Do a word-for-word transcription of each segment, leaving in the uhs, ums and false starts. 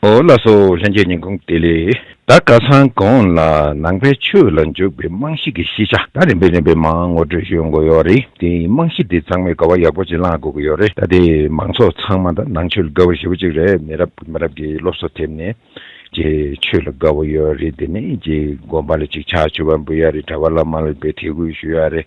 འོ་ལགས་སོ། ལྷན་རྒྱས་ཉིན་གུང་བདེ་ལེགས། ད་ཁ་སང་གོང་ལ་ནང་པའི་ཆོས་ལ་འཇུག་པའི་རྨང་གཞི་གི་ཤེས་བྱ་ད་རིམ་པས་རིམ་པས་མར་ངོ་སྤྲོད་ཞུ་ཡོང་གི་ཡོད་རེད། དེ་རྨང་གཞི་དེ་ཚང་མས་ག་བ་ཡག་པོ་ཅིག་བླང་དགོས་ཀྱི་ཡོད་རེད། ད་དེ་མང་ཚོགས་ཚང་མ་ད་ནང་ཆོས་ལ་དགའ་བོ་ཞེ་པོ་ཅིག་རེད། མི་རབས་མི་རབས་ཀྱི་སློབ་གསོ་ཐེབས་ནས་ཅིག་ཆོས་ལ་དགའ་བོ་ཡོད་རེད། དེ་ནས་ཅིག་དགོན་པ་ལ་ཅིག་ཕྱག་མཆོད་པ་འབུལ་ཡ་རེད། གྲྭ་པ་བླ་མ་ལ་དཔེ་དད་གུས་ཞུ་ཡ་རེད།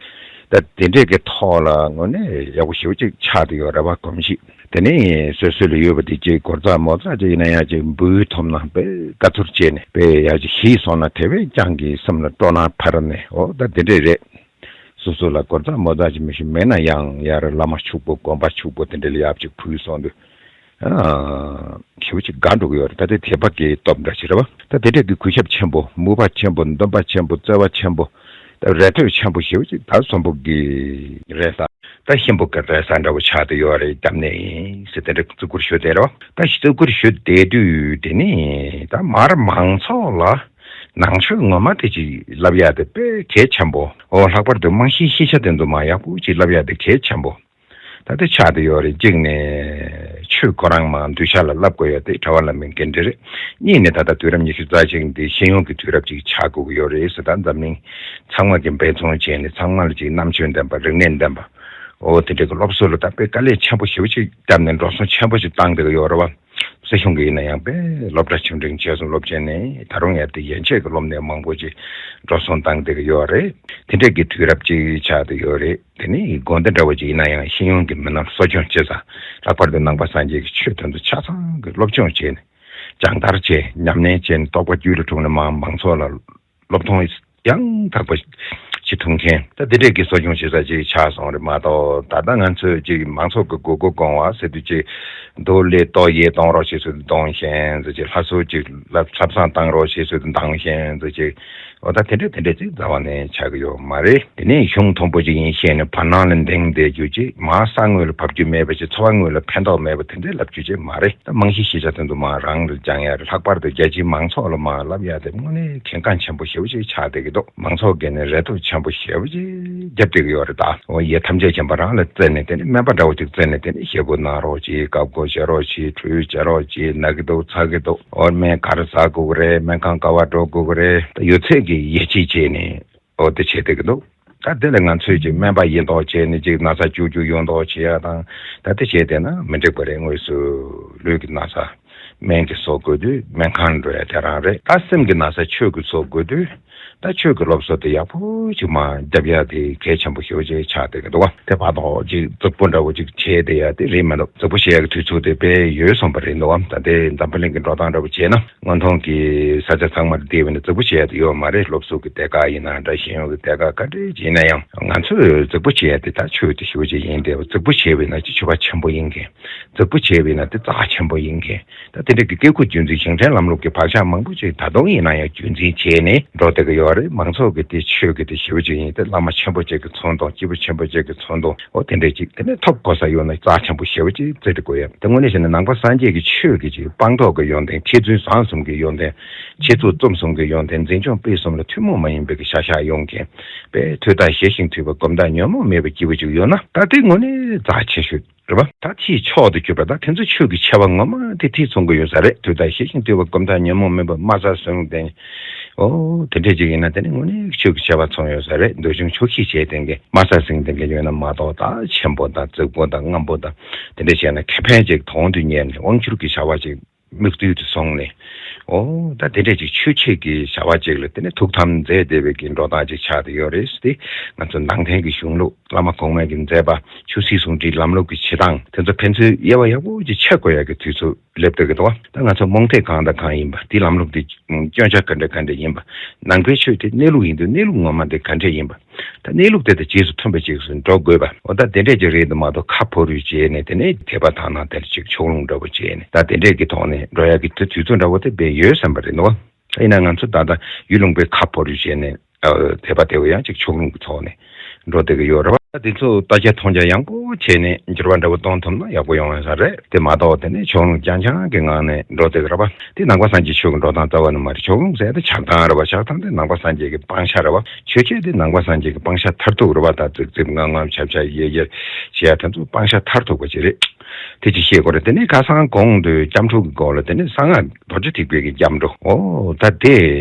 ད་དེ་འདྲས་ཀྱི་ཐོག་ལ་དངོས་གནས་ཡག་པོ་ཞེ་པོ་ཅིག་ཆགས་བསྡད་ཡོད་རེད་པ། གོམས་གཤིས་དེ་ནས་སོ་སོ་ལ་ཡོད་པ་དེ་ཅིག་སྒོར་རྩ་མོ་རྩ་ཅིག་ཡིན་ན་ཡང་ཅིག་འབུལ་ཐུབ་ན་དཔེ་དགའ་ཚོར་སྐྱེས་ནས་དཔེ་ཡག་ཅིག་ཤེས་སོང་ན་དེ་བས་ཀྱང་གི་སེམས་ལ་སྤྲོ་སྣང་འཕར་ནས། འོ་ད་དེ་འདྲས་རེད། སོ་སོ་ལ་སྒོར་རྩ་མོ་རྩ་ཅིག་མི་ཤེས་མེད་ན་ཡང་ཡར་བླ་མ་ཕྱུག་པོ་དགོན་པ་ཕྱུག་པོ་དེ་འདྲས་ལ་ཡག་ཅིག་ཕུལ་སོང་དུས། ཨ། ཞེ་པོ་ཅིག་དགའ་འགྲོ་གི་ཡོད་རེད། ད་དེ་དད་པ་གི་སྟོབས་འདྲ་ཞིག་རེད་པ། ད་དེ་འདྲས་ཀྱི་གུས་ཞབས་ཆེན་པོ་མོས་པ་ཆེན་པོ་འདུན་པ་ཆེན་པོ་བརྩེ་བ་ཆེན་པོ་ད་རེ་ལྟོས་ཆེན་པོ་ཞེ་པོ་ཅིག་ད་གསོན་པོ་གི་རེད་ས། ད་གཤིན་པོ་གི་རེད་ས་འདྲ་བོ་ཆགས་བསྡད་ཡོད་རེད། སྐྱབས་གནས་ཡིན་ཟེར་དེ་འདྲ་བརྩི་བཀུར་ཞུ་བསྡད་རེད་པ། ད་བརྩི་བཀུར་ཞུ་བསྡད་དུས་དེ་ནི་ད་མར་མང་ཚོགས་ལ་ནང་ཆོས་ངོ་མ་དེ་ཅིག་བསླབ་ཡ་དེ་དཔེ་གལ་ཆེན་པོ། འོ་ལྷག་པར་དུ་རྨང་གཞིའི་ཤེས་བྱ་དེ་ཚོ་མར་ཡག་པོ་ཅིག་བསླབ་ཡ་དེ་གལ་ཆེན་པོ། ད་ལྟ་ཆགས་བསྡད་ཡོད་རེད། གཅིག་ནས་ཆོས་ཁོ་རང་མར་གདུལ་བྱ་ལ་བསླབ་དགོས་ཡ་དེ་གྲྭ་པ་བླ་མའི་འགན་འཁྲི་རེད། གཉིས་ནས་ད་ལྟ་དུས་རབས་ཉི་ཤུ་རྩ་གཅིག་འདི་ཤེས་ཡོན་གྱི་དུས་རབས་ཅིག་ཆགས་དགོས་ཀྱི་ཡོད་རེད་ཟེར། ད་འཛམ་གླིང་ཚང་མ་གིས་འབད་བརྩོན་བྱས་ནས་ཚང་མ་ལ་ཅིག་རྣམ་དཔྱོད་ལྡན་པ་རིག་གནས་ལྡན་པ་འོ་དེ་འདྲ་གི་སློབ་གསོ་ལ་ད་དཔེ་དཀའ་ལས་ཆེན་པོ་ཞེ་པོ་ཅིག་བརྒྱབ་ནས་འགྲོ་སོང་ཆེན་པོ་ཞིག་བཏང་བསྡད་ཀྱི་ཡོད་རེད་པ། སྲིད་གཞུང་གིས་ཡིན་ན་ཡང་དཔེ་སློབ་གྲྭ་ཆུང་འབྲིང་ཆེད་གསུམ་སློབ་ཆེན་ནས་ད་རུང་ཡར་དེ་ཡན་ཆད་ཀྱི་སློབ་གནས་མང་པོ་ཅིག་འགྲོ་སོང་བཏང་བསྡད་ཀྱི་ཡོད་རེད། དེ་འདྲ་གི་དུས་རབས་ཅིག་ཆགས་བསྡད་ཡོད་རེད། དེ་ནས་དགོན་སྡེ་འདྲ་བོ་ཅིག་ཡིན་ན་ཡང་ཤེས་ཡོན་གྱི་མི་སྣ་གསོ་སྐྱོང་བྱེད་ས། ལྷག་པར་དུ་ནང་པ་སངས་རྒྱས་ཀྱི་ཆོས་དོན་དུ་ཆ་ཚང་གི་སློབ་སྦྱོང་བྱས་ནས་སྦྱང་བརྡར་བྱས་ཉམས་ལེན་བྱས་ནས་རྟོགས་པ་རྒྱུད་ལ་འཁྲུངས་ནས་མར་མང་ཚོགས་ལ་སློབ་སྟོན་ཡང་དག་པ་ཅིག་ཐུབ་མཁན་ད་འདི་འདྲས་ཀྱི་གསོ་སྐྱོང་བྱེད་ས་ཅིག་ཆགས་སོང་རེད་མ་གཏོགས། ད་ལྟ་ང་ཚོས་ཅིག་མང་ཚོགས་ཀྱི་དགོས་མཁོ་སྐོང་བ་ཟེར་དུས་ཅིག་རྡོ་ལེ་ཏོ་ཡེ་གཏོང་རོགས་བྱེད་ཚུལ་དུ་གཏོང་ཤེས་ཟེར་ཅིག་ལྷ་གསོལ་ཅིག་ལ་ཆབ་གསང་བཏང་རོགས་བྱེད་ཚུལ་དུ་འདང་ཤེས་ཟེར་ཅིག་འོ་ད་དེ་འདྲས་དེ་འདྲས་ཅིག་རྩ་བ་ནས་ཆགས་ཀྱི་ཡོད་མ་རེད། དེ་ནས་གཞུང་མཐོན་པོ་ཅིག་ཡིན་ཤེས་ནས་བར་སྣང་ལ་འདེང་བསྡད་རྒྱུ་ཅིག་མར་ས་ངོས་ལ་བབས་རྒྱུ་མེད་པ་ཅིག་འཚོ་བ་དངོས་ལ་ཕན་ཐོགས་མེད་པ་དེ་འདྲས་ལབ་རྒྱུ་ཅིག་མ་རེད། ད་རྨང་གཞི་ཤེས་བྱ་དེ་ཚོ་མར་རང་ལ་སྦྱང་ཡ་རེད། ལྷག་པར་དུ་རྒྱལ་སྤྱིའི་མང་ཚོགས་ལ་མར་ལབ་ཡ་དེ་དངོས་གནས་གལ་འགངས་ཆེན་པོ་ཞེ་པོ་ཅིག་ཆགས་བསྡད་ཀྱི་འདུག་མང་ཚོགས་ཀྱིས་ནི་རེ་ལྟོས་ཆེན་པོ་ཞེ་པོ་ཅིག་རྒྱབ་བསྡད་ཀྱི་ཡོད་རེད། ད་འོ་ཡེ་ཐམས་ཅད་མཁྱེན་པ་རང་ལ་བརྩེ་ནས་དེ་ནི་སྨན་པ་འདྲ་བོ་ཅིག་བརྩེ་ནས་དེ་ནི་ཞེ་པོ་གནང་རོགས་གྱིས། བཀའ་བསྒོ་བྱེད་རོགས་གྱིས། ཁྲུས་བྱེད་རོགས་གྱིས། ན་གི་འདུག་ཚ་གི་འདུག་འོ་སྨན་ག་རེ་ཟ་དགོས་ཀྱི་རེད། སྨན་ཁང་ག་པར་འགྲོ་དགོས་ཀྱི་རེད། ད་ཡོད་ཚད་ཀྱིས་ཡིད་ཆེས་བྱས་ནས། འོ་དེ་བྱེད་བསྡད་ཀྱི་འདུག་ད་དེ་ལ་ང་ཚོས་ཀྱི་སྨན་པ་ཡིན་མདོག་བྱས་ནས་ཅིག་ན་ཚ་སྐྱུག་སྐྱུག་ཡོང་མདོག་བྱེད་ཡ་དང་ད་དེ་བྱས་བསྡད་ན་མི་འགྲིག་པ་རེད། དངོས་སུ་ལུས་ཀྱི་ན་ཚ་སྨན་གྱིས་གསོ་དགོས་དུས་སྨན་ཁང་འགྲོ་ཡ་དེ་རང་རེད། ད་སེམས་ཀྱི་ན་ཚ་ཆོས་ཀྱིས་གསོ་དགོས་དུས་ད་ཆོས་ཀྱི་སློབ་གསོ་དེ་ཡག་པོ་ཅིག་མར་བརྒྱབ་ཡ་དེ་གལ་ཆེན་པོ་ཞེ་པོ་ཅིག་ཆགས་བསྡད་ཀྱི་འདུག་བ། དེ་བར་དུ་ཅིག་རྫིག་པོ་འདྲ་བོ་ཅིག་བྱས་བསྡད་ཡ་དེ་རེད་མི་འདུག་རྫིག་པོ་བྱེད་ཡ་གི་དུས་ཚོད་དེ་དཔེ་ཡོལ་སོང་པ་རེད་འདུག་བ། ད་ལྟའི་འཛམ་བུ་གླིང་གི་འགྲོ་སྟངས་འདྲ་བོ་བྱས་ན། སྔོན་ཐོན་གྱི་ས་ཆ་ཚང་མར་བལྟས་པ་ཡིན་ན་རྫིག་པོ་བྱེད་ཡ་དེ་ཡོད་མ་རེད། སློབ་གསོ་གི་སྡེ་ཁག་ཡིན་ན་འདྲ། ཤེས་ཡོན་གྱི་སྡེ་ཁག་ག་འདྲས་ཅིག་ཡིན་ན་ཡང་ང་ཚོས་རྫིག་པོ་བྱེད་ཡ་དེ་ད་ཆོས་དེ་ཞེ་པོ་ཅིག་ཡིན་ཏེ། རྫིག་པོ་བྱས་པ་ཡིན་ན་ཅིག་ཆོས་པ་ཆེན་པོ་ཡིན་མཁན། རྫིག་པོ་བྱས་པ་ཡིན་ན་དེ་རྩ་ཆེན་པོ་ཡིན་མཁན། ད་དེ་འདྲ་གི་བཀས་བཀོད་རྒྱུད་འཛིན་ཞིང་བྲན་ལམ་ལུགས་ཀྱི་བག་ཆགས་མང་པོ་ཅིག་ད་དུང་ཡིན་ན་ཡང་རྒྱུད་འཛིན་བྱས་ནས་འགྲོ་བསྡད་ཀྱི་ཡོད་རེད། མང་ཚོགས་ཀྱི་དེ་ཆོས་ཀྱི་དེ་ཞེ་པོ་ཅིག་ཡིན་ཏེ། བླ་མ་ཆེན་པོ་ཅིག་གི་མཚོན་དང་སྐྱེས་བུ་ཆེན་པོ་ཅིག་གི་མཚོན་དང་འོ་དེ་འདྲས་ཅིག་དེ་ནས་ཐོབ་དགོས་ས་ཡོད་ན་རྩ་ཆེན་པོ་ཞེ་པོ་ཅིག་བརྩི་དགོས་ཡ། དེ་དངོས་གནས་བྱས་ན་ནང་པ་སངས་རྒྱས་ཀྱི་ཆོས་ཀྱི་ཅིག་སྤངས་རྟོགས་ཀྱི་ཡོན་ཏན། མཁས་བཙུན་བཟང་གསུམ་གྱི་ཡོན་ཏན། འཆད་རྩོད་རྩོམ་གསུམ་གྱི་ཡོན་ཏན། འཛིན་སྐྱོང་སྤེལ་གསུམ་ལ་ཐུན་མོང་མ་ཡིན་པའི་གི་བྱ་བཞག་ཡོང་མཁན། དཔེ་ཐོས་དང་ཞི་ཞིང་དུལ་བ་སྒོམ་དང་ཉོན་མོངས་མེད་པའི་སྐྱེས་བུ་ཅིག་ཡོད་ན་ད་དེ་དངོས་གནས་རྩ་ཆེ་ཤོས་རེད་པ། ད་ཕྱིའི་ཕྱོགས་དུ་གྱུར་པ་ད་དེ་ཚོ་ཆོས་ཀྱི་ཆེ་བ་ངོ་མ་དེ་དེས་མཚོན་གྱི་ཡོད་ས་རེད། ཐོས་དང་ཞི་ཞིང་དུལ་བ་སྒོམ་དང་ཉོན་མོངས་མེད་པ། སྨྲ་བྱ་ཟུང་ལྡན། ཨོ་དེ་འདྲས་ཅིག་ཡིན་ན་དེ་ནི་དངོས་གནས་ཆོས་ཀྱི་ཆེ་བ་མཚོན་ཡོད་ས་རེད། འདོད་ཆུང་ཆོག་ཤེས་བྱས་ལྡན་མཁན། སྨྲ་བྱ་ཟུང་ལྡན་མཁན་ཡོད་ན་མ་གཏོགས། ད་ཆེན་པོ་དང་རྫིག་པོ་དང་རྔམ་པོ་དང་དེ་འདྲས་བྱས་ན་ཁེ་ཕན་ཅིག་དོན་དུ་གཉེར་ནས་དབང་སྒྱུར་གྱི་བྱ་བ་ཅིག་དམིགས་དུས་དུ་སོང་ནས། ཨོ་ད་དེ་འདྲས་ཅིག་ཆོས་བྱེད་ཀྱི་བྱ་བ་ཅིག་ལ་དེ་ནི་ཐུགས་དམ་མཛད་བསྡད་པའི་གི་འགྲོ་སྟངས་ཅིག་ཆགས་བསྡད་ཡོད་རེད་ཟེར་ཏེ། ང་ཚོ་ནང་བསྟན་གྱི་གཞུང་ལུགས་བླ་མ་གོང་མའི་གི་མཛད་པ་ཆོས་སྲིད་ཟུང་འབྲེལ་ལམ་ལུགས་ཀྱི་བྱེད་སྟངས་དེ་ཚོ་ཕན་ཚུན་དབྱེ་བ་ཡག་པོ་ཅིག་ཕྱེ་དགོས་ཡ་གི་དུས་ཚོད་སླེབས་བསྡད་ཀྱི་འདུག་བ། ད་ང་ཚོ་རྨོངས་དད་གང་དང་གང་ཡིན་པ་དེ་ལམ་ལུགས་དེ་སྐྱོན་ཆ་ག་འདྲ་ག་འདྲ་ཡིན་པ། ནང་པའི་ཆོས་དེ་གནས་ལུགས་ཡིན་དུས་གནས་ལུགས་ངོ་མ་དེ་ག་འདྲ་ཡིན་པ། ད་གནས་ལུགས་དེ་དང་རྗེས་སུ་མཐུན་པ་ཅིག་སུ་འགྲོ་དགོས་པ། འོ་ད་དེ་འདྲས་ཅིག་རེད་འདུག་མ་གཏོགས་ཁ་ཕོ་རུས་བྱས་ནས་དེ་ནས་དད་པ་དག་སྣང་དེར་ཅིག་ཕྱོགས་ལྷུང་འདྲ་པོ་བྱས་ནས་ད་དེ་འདྲས་ཀྱི་ཐོག་ནས་འགྲོ་ཡག་གི་དུས་དུས་ཚོད་འདྲ་པོ་དེ་བས་ཡོལ་ཟིན་པ་རེད་འདུག་བ། ཡིན་ན་ང་ཚོ་ད་ལྟ་ཡུལ་ལུང་པའི་ཁ་ཕོ་རུས་བྱས་ནས་དད་པ་དེ་བས་ཡང་ཅིག་ཕྱོགས་ལྷུང་གི་ཐོག་ནས་འགྲོ་བསྡད་ཀྱི་ཡོད་རེད་བ། ད་དེ་ཚོ་ལྟ་རྒྱ་མཐོང་རྒྱ་ཡངས་པོ་བྱས་ནས་འགྱུར་བ་འདྲ་པོ་གཏོང་ཐུབ་ན་ཡག་པོ་ཡོང་ཡ་ས་རེད། དེ་མ་གཏོགས་དེ་ནས་ཕྱོགས་ལྷུང་རྐྱང་རྐྱང་གི་ངང་ནས་འགྲོ་བསྡད་ཀྱི་རེད་བ། དེ་ནང་པ་སངས་རྒྱས་ཆོས་ཀྱི་འགྲོ་སྟངས་རྩ་བ་ནས་མ་རེད། ཕྱོགས་ལྷུང་ཟེར་ཡ་དེ་ཆགས་སྟངས་རེད་བ། ཆགས་སྟངས་དེ་ནང་པ་སངས་རྒྱས་ཀྱི་སྤང་བྱ་རེད་བ། ཆོས་བྱེད་དེ་ནང་པ་སངས་རྒྱས་ཀྱི་སྤང་བྱ་མཐར་ཐུག་རེད་བ། ད་རྫིག་རྫིག་ངང་ངང་འཆབ་འཆབ་ཡེ་ཡེ་བྱེད་ཡ་དེ་ཚོ་སྤང་བྱ་མཐར་ཐུག་པ་ཅིག་རེད། དེ་ཅིག་ཤེས་དགོས་རེད། དེ་ནས་ཁ་སང་གོང་དུ་སྐྱབས་འགྲོ་གི་སྐོར་ལ་དེ་ནས་གསང་སྔགས་རྡོ་རྗེ་ཐེག་པའི་གི་སྐྱབས་འགྲོ། ཨོ་ད་དེ་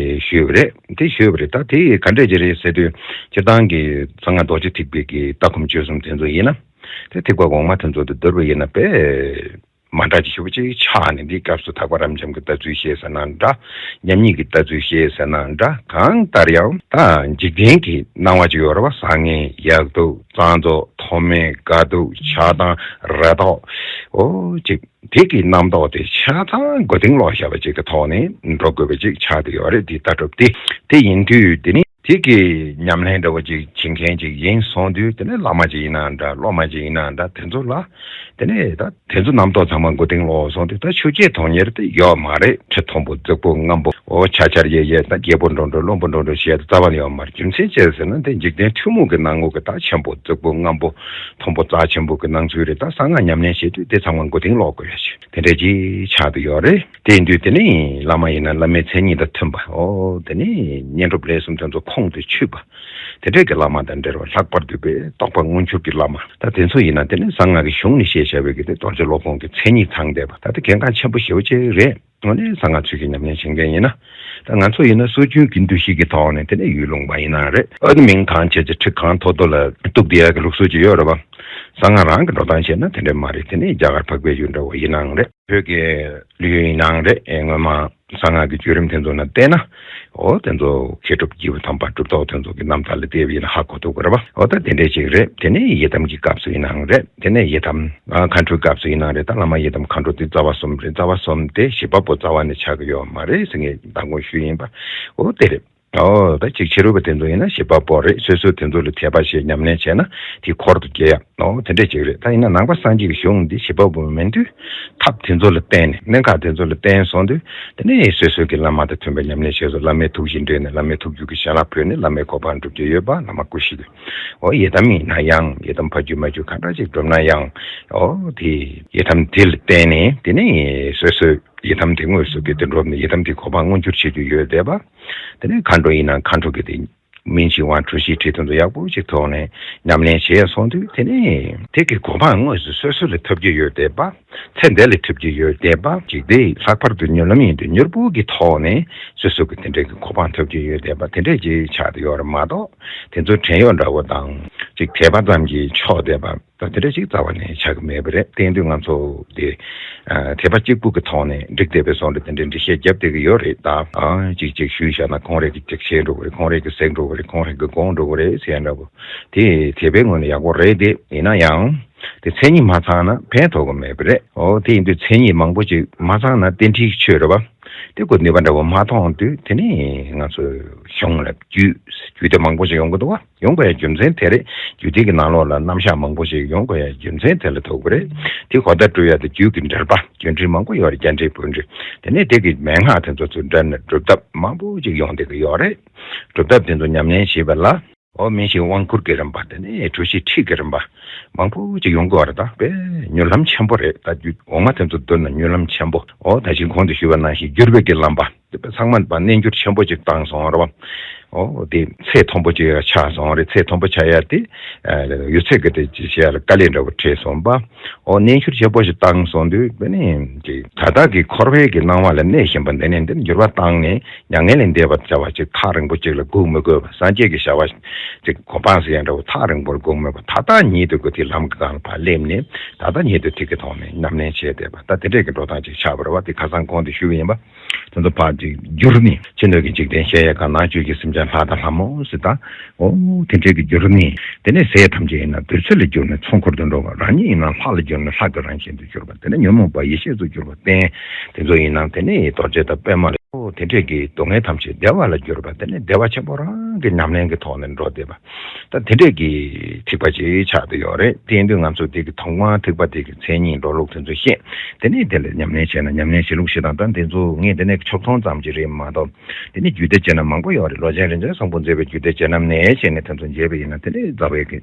ཞུས་པ་རེད། དེ་ཞུས་པ་རེད། ད་དེ་ག་འདྲས་ཅིག་རེད་ཟེར་དུས། སྤྱིར་བཏང་གི་གསང་སྔགས་རྡོ་རྗེ་ཐེག་པའི་གི་ལྟ་སྒོམ་སྤྱོད་གསུམ་དེ་ཚོ་ཡིན་ན། དེ་ཐེག་པ་གོང་མ་དེ་ཚོ་དང་བསྡུར་བ་ཡིན་ན་དཔེ་མ་འདྲ་ཅིག་ཞེ་པོ་ཅིག་ཆགས་ནས། འདི་སྐབས་སུ་ཐེག་པ་རབ་འབྱམས་ཀྱི་ལྟ་ཚུལ་བཤད་ཟེར་ན་འདྲ། མཉམ་ཉིད་ཀྱི་ལྟ་ཚུལ་བཤད་ཟེར་ན་འདྲ། གང་ལྟར་ཡང་ད་འཇིག་རྟེན་གྱི་སྣང་བ་ཅིག་ཡོད་རེད་བ། བཟང་ངན་ཡག་སྡུག་གཙང་བཙོག་མཐོ་དམན་དགའ་སྡུག་ཆགས་སྡང་རེ་དོགས། ཨོ་ཅིག་དེ་གི་རྣམ་རྟོག་དེ་ཆ་ཚང་མགོ་རྟིང་སློག་བཞག་པ་ཅིག་གི་ཐོག་ནས་འགྲོ་དགོས་པ་ཅིག་ཆགས་བསྡད་ཡོད་རེད། འདི་ལྟ་གྲུབ་དེ་དེ་ཡིན་དུས། དེ་ནི་དེ་གི་ཉམས་ལེན་འདྲ་བོ་ཅིག་བྱེད་མཁན་ཅིག་ཡིན་སོང་དུས། དེ་ནི་བླ་མ་ཅིག་ཡིན་ན་འདྲ། སློབ་མ་ཅིག་ཡིན་ན་འདྲ། དེ་ཚོ་ལ་དེ་ནི་ད་དེ་ཚོ་རྣམ་རྟོག་ཚང་མ་མགོ་རྟིང་སློག་སོང་དུས། ད་ཆོས་བརྒྱད་དོན་གཉེར་དེ་ཡོད་མ་རེད། ཁྲི་མཐོན་པོ་རྫིག་པོ་རྔམ་པོ། ཨོ་ཆ་ཆར་ཡེ་ཡེ། ད་རྒྱས་པོ་འགྲོ་འགྲོ་རློན་པོ་འགྲོ་འགྲོ་བྱས་ད་རྩ་བ་ནས་ཡོད་མ་རེད། རྒྱུ་མཚན་ཅི་ཟེར་ན། དེ་འཇིག་རྟེན་ཐུན་མོང་གི་སྣང་ངོ་གི་ད་ཆེན་པོ་རྫིག་པོ་རྔམ་པོ། མཐོན་པོ་རྩ་ཆེན་པོ་གི་སྣང་ཚུལ་རེད། ད་གསང་སྔགས་ཉམས་ལེན་བྱེད་དུས་དེ་ཚང་མ་མགོ་རྟིང་སློག་དགོས་ཡ་ཞིག་དེ་འདྲ་ཅིག་ཆགས་བསྡད་ཡོད་རེད། དེ་ཡིན་དུས་དེ་ནི་བླ་མ་ཡིན་ན་བླ་མའི་མཚན་ཉིད་དང་མཐུན་པ། ཨོ་དེ་ནི་བསྙེན་སྒྲུབ་ལས་གསུམ་དེ་ཚོ་ཁོང་དུ་ཆུད་པ། དེ་འདྲའི་གི་བླ་མ་དང་འབྲེལ་བ། ལྷག་པར་དུ་དཔེ་རྟོགས་པ་མངོན་གྱུར་གྱི་བླ་མ། ད་དེ་ཚོ་ཡིན་ན་དེ་ནི་གསང་སྔགས་ཀྱི་གཞུང་ནས་བཤད་བཞག་པའི་གི་དེ་རྡོ་རྗེ་སློབ་དཔོན་གྱི་མཚན་ཉིད་ཚང་བསྡད་པ། ད་དེ་གལ་འགངས་ཆེན་པོ་ཞེ་པོ་ཅིག་རེད། དངོས་གནས་གསང་སྔགས་ཆོས་ཀྱི་ཉམས་ལེན་བྱེད་མཁན་ཡིན་ན། ད་ང་ཚོ་ཡིན་ན་སྲོལ་རྒྱུན་གྱི་འདུ་ཤེས་ཀྱི་ཐོག་ནས་དེ་ནས་ཡུལ་ལུང་པ་ཡིན་ན་རེད། ཨ་ནི་མིང་གང་བྱས་བྱས་ཁྲི་གང་མཐོ་མཐོ་ལ་གཏུགས་བསྡད་ཡག་གི་ལུགས་སྲོལ་ཅིག་ཡོད་རེད་པ། གསང་སྔགས་རང་གི་འགྲོ་སྟངས་བྱས་ན་དེ་འདྲ་མ་རེད། དེ་ནས་རྒྱ་གར་འཕགས་པའི་ཡུལ་འདྲ་བོ་ཡིན་ནའང་རེད། བོད་ཀྱི་ལོ་རྒྱུས་ཡིན་ནའང་རེད། ཨེ་སྔོན་མ་གསང་སྔགས་ཀྱི་བརྒྱུད་རིམ་དེ་ཚོ་ནང་བལྟས་ན། ཨོ་དེ་ཚོ་མཁས་གྲུབ་སྐྱེས་བུ་དམ་པ་གྲུབ་ཐོབ་དེ་ཚོ་གི་རྣམ་ཐར་ལ་བལྟས་པ་ཡིན་ན་ཧ་གོ་ཐུབ་ཀྱི་རེད་པ། ཨོ་ད་དེ་འདྲས་ཅིག་རེད། དེ་ནས་ཡི་དམ་གྱི་སྐབས་སུ་ཡིན་ནའང་རེད། དེ་ནས་ཡི་དམ་ཨ་མཁའ་འགྲོའི་སྐབས་སུ་ཡིན་ནའང་རེད། ད་བླ་མ་ཡི་དམ་མཁའ་འགྲོ་དེ་རྩ་བ་གསུམ་རེད། རྩ་བ་གསུམ་དེ་བཞི་པ་པོ་རྩ་བ་ནས་ཆགས་ཀྱི་ཡོད་མ་རེད་ཟེར་ངས་མདང་དགོང་ཞུས་ཡིན་པ། ཨོ་དེ་རེད། ཨོ་ད་ཅིག་ཕྱི་རོལ་པ་དེ་ཚོ་ཡིན་ན་བཞི་པ་པོ་རེད། སོ་སོས་དེ་ཚོ་ལ་དད་པ་བྱས་ཉམས་ལེན་བྱས་ན་དེ་འཁོར་དུ་སྐྱེ་ཡ། ཨོ་དེ་འདྲས་ཅིག་རེད། ད་ཡིན་ན་ནང་པ་སངས་རྒྱས་ཀྱི་གཞུང་འདི་བཞི་པ་པོ་མིན་དུས། ཐབས་དེ་ཚོ་ལ་བརྟེན་ནས། གནད་འགག་དེ་ཚོ་ལ་བརྟེན་སོང་དུས། དེ་ནས་སོ་སོ་གི་བླ་མ་དང་མཐུན་པའི་ཉམས་ལེན་བྱས་སོང་། བླ་མའི་ཐུགས་བཞེད་འགྲེལ་ནས། བླ་མའི་ཐུགས་རྒྱུད་ཀྱི་བྱིན་རླབས་འཕོས་ནས། བླ་མའི་གོ་འཕང་འགྲུབ་ཀྱི་ཡོད་པ། བླ་མ་སྐུ་གཤེགས་དུས། ཨོ་ཡི་དམ་ཡིན་ན་ཡང་། ཡི་དམ་ཕ་རྒྱུད་མ་རྒྱུད་ག་འདྲ་ཅིག་སྒྲུབ་ན་ཡང་། ཨོ་དེ་ཡི་དམ་དེ་ལ་བརྟེན་ནས་དེ་ནས་སོ་སོའི་ཡི་དམ་དེ་དངོས་སུ་གི་དེ་འགྲུབ་ནས། ཡི་དམ་དེ་གོ་འཕང་མངོན་གྱུར་བྱེད་རྒྱུ་ཡོད་བསྡད་པ། དེ་ནས་མཁའ་འགྲོ་ཡིན་ན་མཁའ་འགྲོ་གི་དེ་སྨིན་བྱེད་དབང་གྲུ་བཞིའི་ཁྲིད་དེ་ཚོ་ཡག་པོ་ཅིག་ཐོག་ནས་ཉམས་ལེན་བྱས་སོང་དུས། དེ་ནས་དེ་གི་གོ་འཕང་དངོས་སུ་སོ་སོ་ལ་ཐོབ་ཀྱི་ཡོད་བསྡད་པ། ཚེ་འདི་ལ་ཐོབ་ཀྱི་ཡོད་བསྡད་པ་ཅིག་དེ་ལྷག་པར་དུ་མྱུར་ལམ་ཡིན་དུས་མྱུར་པོ་གི་ཐོག་ནས་སོ་སོ་གི་དེ་འདྲའི་གི་གོ་འཕང་ཐོབ་ཀྱི་ཡོད་བསྡད་པ་དེ་འདྲས་ཅིག་ཆགས་བསྡད་ཡོད་རེད་མ་གཏོགས། དེ་ཚོ་བྲན་གཡོག་འདྲ་བོ་དང་ཅིག་དད་པ་ཙམ་གྱིས་ཆོག་བསྡད་པ། ད་དེ་འདྲ་ཞིག་རྩ་བ་ནས་ཆགས་ཀྱི་མེད་པ་རེད། དེ་ཡིན་དུས་ང་ཚོ་དེ་ཨ་དད་པ་གཅིག་པུ་གི་ཐོག་ནས་འགྲིག་བསྡད་པའི་བཟོ་འདྲ་དེ་འདྲའི་འགྲེལ་བཤད་བརྒྱབ་བསྡད་ཀྱི་ཡོད་རེད། ད་ཨ་གཅིག་གཅིག་ཞུས་བཞག་ན་ཁོང་རང་གི་གཅིག་བྱས་འགྲོ་གི་རེད། ཁོང་རང་གི་ཟེགས་འགྲོ་གི་རེད། ཁོང་རང་གི་དགོངས་འགྲོ་གི་རེད་ཟེར་ཡ་འདྲ་པོ་དེ་དད་པའི་ངོས་ནས་ཡག་པོ་རེད། དེ་ཡིན་ན་ཡང་དེ་མཚན་ཉིད་མ་ཚང་ན་ཕན་ཐོགས་ཀྱི་མེད་པ་རེད། ཨོ་དེ་ཡིན་དུས་མཚན་ཉིད་མང་པོ་ཅིག་མ་ཚང་ན་རྟེན་འབྲེལ་གྱི་ཆོས་རེད་པ། དེ་ཀོ་ནུས་པ་འདྲ་བོ་མ་མཐོང་དུས། དེ་ནི་ང་ཚོའི་གཞུང་ལ་རྒྱུད་རྒྱུད་སྡེ་མང་པོ་ཞིག་ཡོང་གི་འདུག་བ། ཡོང་དགོས་ཡ་རྒྱུ་མཚན་དེ་རེད། རྒྱུད་སྡེ་གི་ནང་ལོགས་ལ་རྣམ་གཞག་མང་པོ་ཞིག་ཡོང་དགོས་ཡ་རྒྱུ་མཚན་དེ་ལ་ཐུག་པ་རེད། དེ་གོ་བརྡ་སྤྲོད་ཡ་དེ་རྒྱུད་ཀྱི་འགྲེལ་པ་རྒྱུད་འགྲེལ་མང་པོ་ཡོད་རེད། རྒྱ་འགྲེལ་བོད་འགྲེལ། དེ་ནས་དེ་གི་མན་ངག་དེ་ཚོ་ཚུར་འདྲེན་ནས་སྒྲུབ་ཐབས་མང་པོ་ཞིག་ཡོང་བསྡད་ཀྱི་ཡོད་རེད། སྒྲུབ་ཐབས་དེ་ཚོ་ཉམས་ལེན་བྱེད་པ་ལ། ཨོ་སྨིན་བྱེད་དབང་བསྐུར་གྱི་རིམ་པ། དེ་ནས་གྲུ་བཞི་ཁྲིད་ཀྱི་རིམ་པ་མང་པོ་ཅིག་ཡོང་གི་ཡོད་རེད། ད་དཔེ་མྱུར་ལམ་ཆེན་པོ་རེད། ད་རྒྱུད་འོག་མ་དེ་ཚོ་བསྡུར་ན་མྱུར་ལམ་ཆེན་པོ། ཨོ་ད་ཅིང་གོང་དུ་ཞུས་པ་ནང་བཞིན་བསྒྱུར་བའི་གི་ལམ་པ་དེ་དཔེ་ཚང་མ་པ་གནས་འགྱུར་ཆེན་པོ་ཅིག་བཏང་སོང་རེད་བ། ཨོ་དེ་ཚད་མཐོན་པོ་ཅིག་ཆགས་སོང་རེད། ཚད་མཐོན་པོ་ཆགས་ཡ་དེ་ཡོད་ཚད་ཀྱི་དེ་ཅིག་བྱེད་ཡ་ལ་དཀའ་ལས་འདྲ་བོ་འཕྲད་སོང་པ། ཨོ་གནས་འགྱུར་ཆེན་པོ་ཞིག་བཏང་སོང་དུས་དཔེ་ནི་ཅིག་ད་ལྟ་གི་འཁོར་བའི་གི་སྣང་བ་ལ་གནས་བཞིན་པ་འདི་ནས་འདིར་འགྱུར་བ་བཏང་ནས། མྱ་ངན་ལས་འདས་པར་བྱ་བ་ཅིག་ཐག་རིང་པོ་ཅིག་ལ་སྒུག་མི་དགོས་པ། སངས་རྒྱས་ཀྱི་བྱ་བ་ཅིག་གོ་འཕང་ཟེར་ཡ་འདྲ་བོ་ཐག་རིང་པོར་སྒུག་མི་དགོས། ད་ལྟ་ཉིད་དུ་གོ་དེ་ལམ་གྱི་སྒང་ལ་ཕར་སླེབས་ནས། ད་ལྟ་ཉིད་དུ་དེ་གི་ཐོག་ནས་ཉམས་ལེན་བྱས་བསྡད་པ། ད་དེ་འདྲས་ཀྱི་འགྲོ་སྟངས་ཅིག་ཆགས་པ་རེད་བ། དེ་ཁ་སང་གོང་དུ་ཞུས་པ་ཡིན་པ། དེ་ཚོ་ཕར་ཅིག་བསྒྱུར་ནས། ཕྱི་སྣོད་ཀྱི་འཇིག་རྟེན་གཞལ་ཡས་ཁང་། ནང་བཅུད་ཀྱི་སེམས་ཅན་ལྷ་དང་ལྷ་མོ་ཟེར། ད་ཨོ་དེ་འདྲས་ཀྱི་བསྒྱུར་ནས། དེ་ནས་ཟས་ཐམས་ཅད་ཡིན་ན་བདུད་རྩི་ལ་བསྒྱུར་ནས་ཚོགས་འཁོར་དུ་འགྲོ་བ། རང་ཉིད་ཡིན་ན་ལྷ་ལ་བསྒྱུར་ནས་ལྷ་གི་རང་བཞིན་དུ་གྱུར་པ། དེ་ནས་ཉོན་མོངས་པ་ཡེ་ཤེས་སུ་གྱུར་པ། རྟེན་དེ་ཚོ་ཡིན་ན་དེ་ནས་རྡོ་རྗེ་དང་པདྨ་ལ། ཨོ་དེ་འདྲས་ཀྱི་སྡུག་བསྔལ་ཐམས་ཅད་བདེ་བ་ལ་བསྒྱུར་བ། དེ་ནས་བདེ་བ་ཆེན་པོ་རང་གི་ཉམས་ལེན་གྱི་ཐོག་ནས་འགྲོ་བསྡད་པ། ད་དེ་འདྲས་ཀྱི་ཐེག་པ་ཅིག་ཆགས་བསྡད་ཡོད་རེད། དེ་ཡིན་དུས་ང་ཚོ་དེ་གི་ཐོག་མར་ཐེག་པ་དེ་གི་མཚན་ཉིད་འགྲོ་ལུགས་དེ་ཚོ་ཤེས། དེ་ནས་དེ་ལ་ཉམས་ལེན་བྱས་ན། ཉམས་ལེན་བྱེད་ལུགས་བྱེད་སྟངས་དང་དེ་ཚོ་ངས་དེ་ནས་ཕྱོགས་མཚུངས་ཙམ་ཅིག་རེད་མ་གཏོགས། དེ་ནས་རྒྱུད་སྡེ་བྱས་ན་མང་པོ་ཡོད་རེད། ལོ་ཆེན་རིན་ཆེན་སོགས་པོ་མཛད་པའི་རྒྱུད་སྡེ་བྱས་ན་ནས་བྱས་ནས་དེ་ཚོ་མཇལ་བ་ཡིན་ན། དེ་ནས་རྩ་བའི་གི་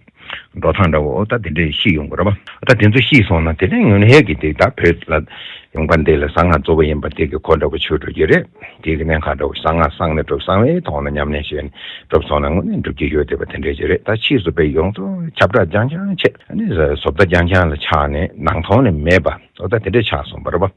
འགྲོ་སྟངས་འདྲ་བོ་ད་དེ་འདྲས་ཤེས་ཡོང་གི་རེད་པ། ད་དེ་ཚོ་ཤེས་སོང་ན་དེ་ནས་ངོས་ནས་ཀྱི་དེ་ད་བོད་ལ། ཡོང་པ་འདི་ལ་གསང་སྔགས་གཙོ་བོ་ཡིན་པ་དེ་གི་གོ་འདྲ་པོ་ཆོད་འགྲོ་གི་རེད། དེ་གི་གནད་འགག་འདྲ་པོ་གསང་སྔགས་གསང་ནས་འགྲོ། གསང་བའི་ཐོག་ནས་ཉམས་ལེན་བྱས་ནས་འགྲོ་སོང་ན་དངོས་གནས་འགྲུབ་ཀྱི་ཡོད་བསྡད་པ་དེ་འདྲས་ཅིག་རེད། ད་ཕྱིས་སུ་དཔེ་ཡོངས་རྫོགས་ཁྱབ་བསྒྲགས་རྐྱང་རྐྱང་བྱས། ཨ་ནི་བཟོ་ལྟ་རྐྱང་རྐྱང་ལ་ཆགས་ནས་ནང་དོན་ནི་མེད་པ། ཨོ་ད་དེ་འདྲས་ཆགས་སོང་བ་རེད་པ།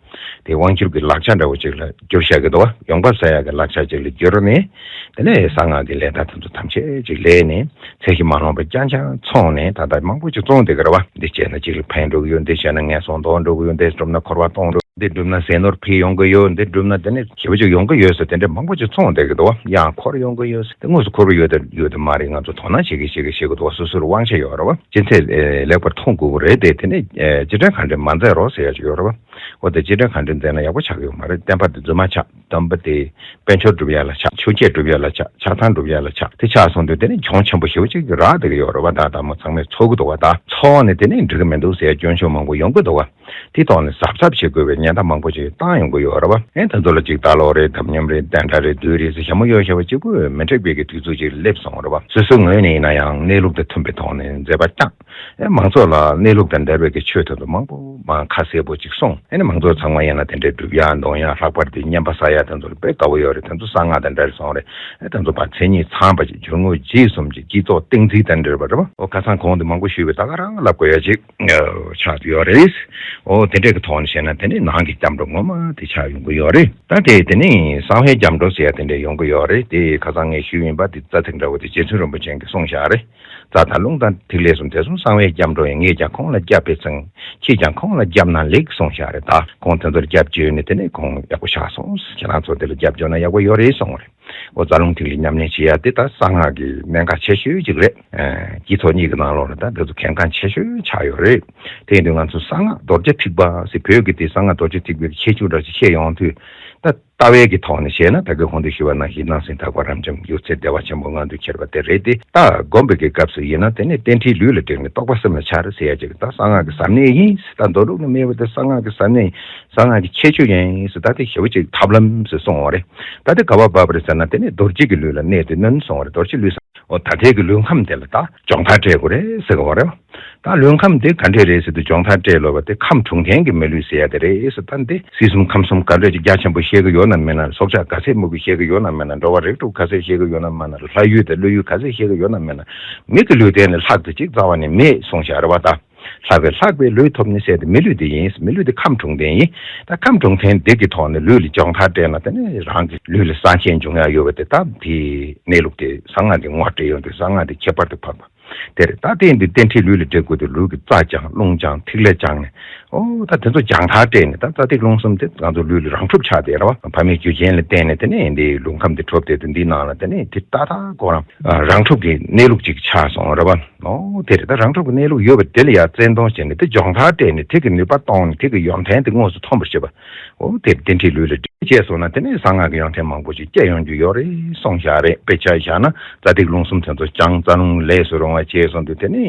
དེ་དབང་སྒྱུར་གྱི་ལག་ཆ་འདྲ་བོ་ཅིག་ལ་བསྒྱུར་བཞག་གི་འདུག་བ། ཡོང་འབབ་ཟ་ཡག་གི་ལག་ཆ་ཅིག་ལ་བསྒྱུར་ནས། དེ་ནས་གསང་སྔགས་ཀྱི་ལས་ད་དེ་ཚོ་ཐམས་ཅད་ཅིག་ལས་ནས་ཚད་གཞི་མ་ལོངས་པ་རྐྱང་རྐྱང་ཚོང་ནས་ད་ལྟ་མང་པོ་ཅིག་བཙོང་བསྡད་ཀྱི་རེད་བ། འདི་བྱས་ན་ཅིག་ལ་ཕན་འགྲོ་གི་ཡོད། འདི་བྱས་ན་ངན་སོང་ལྡོག་འགྲོ་གི་ཡོད། འདི་སྒྲུབ་ན་འཁོར་བ་སྟོངས་འགྲོ། འདི་སྒྲུབ་ན་ཟས་ནོར་འཕེལ་ཡོང་གི་ཡོད། འདི་སྒྲུབ་ན་དེ་ནས་ཞེ་པོ་ཅིག་ཡོང་གི་ཡོད་ཟེར་དེ་འདྲ་མང་པོ་ཅིག་བཙོང་བསྡད་ཀྱི་འདུག་བ། ཡང་འཁོར་ཡོང་གི་ཡོད་ཟེར། དེ་དངོས་སུ་འཁོར་གྱི་ཡོད་དེ་ཡོད་དེ་མ་རེད། ང་ཚོ་དོ་སྣང་བྱེད་ཀྱི་བྱེད་ཀྱི་བྱེད་ཀྱི་འདུག་བ། སོ་སོར་དབང་ཆ་ཡོད་རེད་བ། ཅི་ཚད་ལེགས་པར་མཐོང་དགོས་ཀྱི་རེད་དེ། དེ་ནས་ཅི་དྲན་གང་དྲན་མ་མཛད་རོགས་ཟེར་ཡ་ཅིག་ཡོད་རེད་བ། འོ་དེ་ཅི་དྲན་གང་དྲན་མཛད་ན་ཡག་པོ་ཆགས་ཀྱི་ཡོད་མ་རེད། བསྟན་པ་དེ་རྫུན་མ་ཆགས། བསྟན་པ་དེ་དཔལ་འབྱོར་སྒྲུབ་ཡ་ལ་ཆགས། ཆོས་བརྒྱད་སྒྲུབ་ཡ་ལ་ཆགས། ཆགས་ཐང་སྒྲུབ་ཡ་ལ་ཆགས། དེ་ཆགས་སོང་དུས་དེ་ནས་གྱོང་ཆེན་པོ་ཞེ་པོ་ཅིག་རག་བསྡད་ཀྱི་ཡོད་རེད་བ། ད་ལྟ་མོ་ཚང་མས་ཚོར་གྱི་འདུག་བ། ད་ཚོར་ནས་དེ་ནས་འགྲིག་གི་མི་འདུག་ཟེར་ཡ་སྐྱོན་ཤོས་མང་པོ་ཡོང་གི་འདུག་བ། དེ་ཐོག་ནས་གཟབ་གཟབ་བྱེད་དགོས་པའི་ཉེན་བརྡ་མང་པོ་ཞིག་བཏང་ཡོང་གི་ཡོད་རེད་བ། ཨེ་ད་ཚོ་ལ་ཅིག་ལྟ་ཀློག་རེད། དམ་ཉམས་རེད། བསྟན་དགྲ་རེད། བདུད་རེད་ཟེར་ཞྭ་མོ་གཡོག་བྱས་པ་གཅིག་པུས་མི་འགྲིག་པའི་གི་དུས་ཚོད་ཅིག་སླེབས་སོང་རེད་བ། སོ་སོའི་ངོས་ནས་ཡིན་ན་ཡང་གནས་ལུགས་དང་མཐུན་པའི་ཐོག་ནས་མཛད་པ་བསྐྱངས། ཨེ་མང་ཚོགས་ལ་གནས་ལུགས་དང་འབྲེལ་བའི་གི་ཆོས་དེ་ཚོ་མང་པོ་མང་ཁ་གསལ་པོ་ཅིག་གསུངས། ཨེ་ནི་མང་ཚོགས་ཚང་མ་ཡིན་ན་དེ་འདྲའི་སྒྲུབ་ཡ་འདོན་ཡ་ལྷག་པར་དུ་བསྙེན་པ་བསགས་ཡ་དེ་ཚོ་ལ་དཔེ་དགའ་བོ་ཡོད་རེད། དེ་ཚོ་གསང་སྔགས་དང་འདྲ་རེད་གསུངས་རེད། ཨེ་དེ་ཚོ་ཕར་མཚན་ཉིད་ཚང་བ་ཅིག་སྦྱོར་དངོས་རྗེས་གསུམ་ཅིག་བསྐྱེད་རྫོགས་ཏིང་འཛིན་དང་འབྲེལ་བ་རེད་བ། ཨོ་ཁ་སང་གོང་དུ་མང་པོ་ཞུས་པའི་ད་ག་རང་ལབ་དགོས་ཡ་ཅིག་ཆགས་ཡོད་རེད། ཨོ་དེ་འདྲའི་གི་ཐོག་ནས་བཤད་ན་དེ་ནི་ནང་གི་སྐྱབས་འགྲོ་ངོ་མ་དེ་ཆགས་ཡོང་གི་ཡོད་རེད། ད་དེ་དེ་ནི་གསང་བའི་སྐྱབས་འགྲོ་ཟེར་ཡ་དེ་འདྲ་ཡོང་གི་ཡོད་རེད། དེ་ཁ་སང་ངས་ཞུས་ཡིན་པ་དེ་རྩ་ཚིག་འདྲ་བོ་དེ་རྗེ་བཙུན་རིན་པོ་ཆེ་གིས་གསུངས་བཞག་རེད། རྩ་དང་རླུང་དང་ཐིག་ལེ་གསུམ་དེ་གསུམ་གསང་བའི་སྐྱབས་འགྲོ་ཡིན། ངས་ཀྱང་ཁོང་ལ་སྐྱབས་པའི་ཚེ། ཁྱེད་ཀྱང་ཁོང་ལ་སྐྱབས་ན་ལེགས་གསུངས་བཞག་རེད། ད་ཁོང་དེ་ཚོར་སྐྱབས་བཅོལ་ནས་དེ་ནས་ཁོང་ཡག་པོ་ཆགས་སོང་། ཁྱེད་རང་ཚོ་དེ་ལ་སྐྱབས་བཅོལ་ན་ཡག་པོ་ཡོད་རེད་གསུངས་རེད། འོ་རྩ་རླུང་ཐིག་ལེ་ཉམས་ལེན་བྱེད་ཡ་དེ་ད་གསང་སྔགས་ཀྱི་གནད་འགག་ཆེ་ཤོས་ཅིག་རེད། ཨ་དཀྱིལ་ཚོགས་གཉིས་ཀྱི་ནང་ལོགས་ལ་ད་འདི་ཚོ་གལ་འགངས་ཆེ་ཤོས་ཆགས་ཡོད་རེད། དེ་ཡིན་དུས་ང་ཚོ་གསང་སྔགས་རྡོ་རྗེ་ཐེག་པ་ཟེར། བོད་ཀྱི་དེ་གསང་སྔགས་རྡོ་རྗེ་ཐེག་པའི་ཁྱད་ཆོས་འདྲ་ཞིག་བཤད་ཡོང་དུས། ད་ལྟ་བའི་གི་ཐོག་ནས་བཤད་ན་ད་གིན་གོང་དུ་ཞུས་པ་ནང་བཞིན་སྣང་སྲིད་དག་པ་རབ་འབྱམས་ཡུལ་ཚེ་བདེ་བ་ཆེན་པོ་མངོན་དུ་གྱུར་པ་དེ་རེད་དེ། ད་སྒོམ་པའི་གི་སྐབས་སུ་ཡིན་ན་དེ་ནས་རྟེན་འབྲེལ་ལུས་ལ་བསྒྲིལ་ནས་རྟོགས་པ་སེམས་ལ་འཆར་ཟེར་ཡ་ཅིག་ད་གསང་སྔགས་ཀྱི་ཟབ་གནད་ཡིན། ད་མདོ་ལུགས་ནས་སྨྲས་པ་དེ་གསང་སྔགས་ཀྱི་ཟབ་གནད་ཡིན། གསང་སྔགས་ཀྱི་ཁྱད་ཆོས་ཡིན་ཟེར། ད་དེ་ཞེ་པོ་ཅིག་ཐབས་ལམ་ཟེར་གསུངས་པ་རེད། ད་དེ་ག་པར་བབས་པ་རེད་ཟེར་ན་དེ་ནས་རྡོ་རྗེ་གི་ལུས་ལ་གནས་ཏེ་ནོན་གསུངས་པ་རེད། རྡོ་རྗེ་ལུས་ཟེར། འོ་ད་ལྟའི་གི་ལུས་ཁམས་དེ་ལ་ད་སྦྱོང་བརྡར་སྤྲད་དགོས་རེད་ཟེར་གི་ཡོད་རེད། ད་ལུས་ཁམས་དེ་ག་འདྲས་རེད་ཟེར་དུས་སྦྱོང་བརྡར་སྤྲད་ལོས་པ་དེ་ཁམས་དྲུག་ལྡན་གྱི་མི་ལུས་ཟེར་ཡ་དེ་རེད་ཟེར། ད་འདི་སྲིད་གསུམ་ཁམས་གསུམ་ག་འདྲས་ཀྱི་རྒྱ་ཆེན་པོ་ཤེས་གི་ཡོད་ན་མེད་ན། སྲོག་ཆགས་ག་ཚད་མང་པོ་ཤེས་གི་ཡོད་ན་མེད་ན། འགྲོ་བ་རིགས་དྲུག་ག་ཚད་ཤེས་གི་ཡོད་ན་མེད་ན། ལྷ་ཡུལ་དང་ཀླུ་ཡུལ་ག་ཚད་ཤེས་གི་ཡོད་ན་མེད་ན། མི་གི་ལུས་རྟེན་ལས་ལྷག་ཏུ་ཅིག་རྩ་བ་ནས་མེད་གསུངས་བཞག་རེད་བ། ད་ལྷག་པའི་ལྷག་པའི་ལུས་ཐོབ་ནས་ཟེར་དེ་མི་ལུས་དེ་ཡིན། མི་ལུས་དེ་ཁམས་དྲུག་ལྡན་ཡིན། ད་ཁམས་དྲུག་ལྡན་འདི་གི་ཐོག་ནས་ལུས་ལ་སྦྱོང་བརྡར་སྤྲད་ན་དེ་ནས་རང་གི་ལུས་ལ་གསང་ཆེན་འབྱུང་ཡ་ཡོད་པ་དེ་ད་དེའི་གནས་ལུགས་དེ་གསང་སྔགས་ཀྱིས་ངོ་སྤྲད་ཡོང་དུས་གསང་སྔགས་དེ་ཁྱད་པར་དུ་འཕགས་པ། དེ་རེད། ད་དེ་འདི་རྟེན་འབྲེལ་ལུས་ལ་འབྲེལ་དགོས་དུས་ལུས་ཀྱི་རྩ་སྦྱངས། རླུང་སྦྱངས། ཐིག་ལེ་སྦྱངས་ནས། ཨོ་ད་དེ་ཚོ་སྦྱང་ཐག་སྤྲད་ནས། ད་རྩ་ཐིག་རླུང་གསུམ་དེ་ང་ཚོ་ལུས་ལ་རང་གྲུབ་ཆགས་བསྡད་རེད་བ། ཕ་མའི་རྒྱུ་རྐྱེན་ལ་བརྟེན་ནས་དེ་ནས་འདི་རླུང་ཁམས་དེ་གྲུབ་བསྡད་དུས་འདིའི་ནང་ལ་དེ་ནས་དེ་ཏག་ཏག་ཁོ་རང་རང་གྲུབ་ཀྱི་གནས་ལུགས་ཅིག་ཆགས་སོང་རེད་བ། ཨོ་དེ་རེད། ད་རང་གྲུབ་ཀྱི་གནས་ལུགས་ཡོད་པ་དེ་ལ་ཡར་བཙན་གཏོང་བྱས་ནས་དེ་སྦྱོང་ཐག་སྤྲད་ནས་དེ་གི་ནུས་པ་གཏོང་ནས་དེ་གི་ཡོན་ཏན་དེ་དངོས་སུ་ཐོན་པར་བྱེད་པ། ཨོ་དེ་རྟེན་འབྲེལ་ལུས་ལ་འབྲེལ་བྱས་སོང་ན་དེ་ནས་གསང་སྔགས་ཀྱི་ཡོན་ཏན་མང་པོ་ཞིག་སྐྱེ་ཡོང་རྒྱུ་ཡོད་རེད་གསུངས་བཞག་རེད། དཔེ་ཆ་བཞག་ན་རྩ་ཐིག་རླུང་གསུམ་དེ་ཚོ་སྦྱངས། རྩ་རླུང་ལས་སུ་རུང་བ་བྱས་སོང་དུས་དེ་ནས་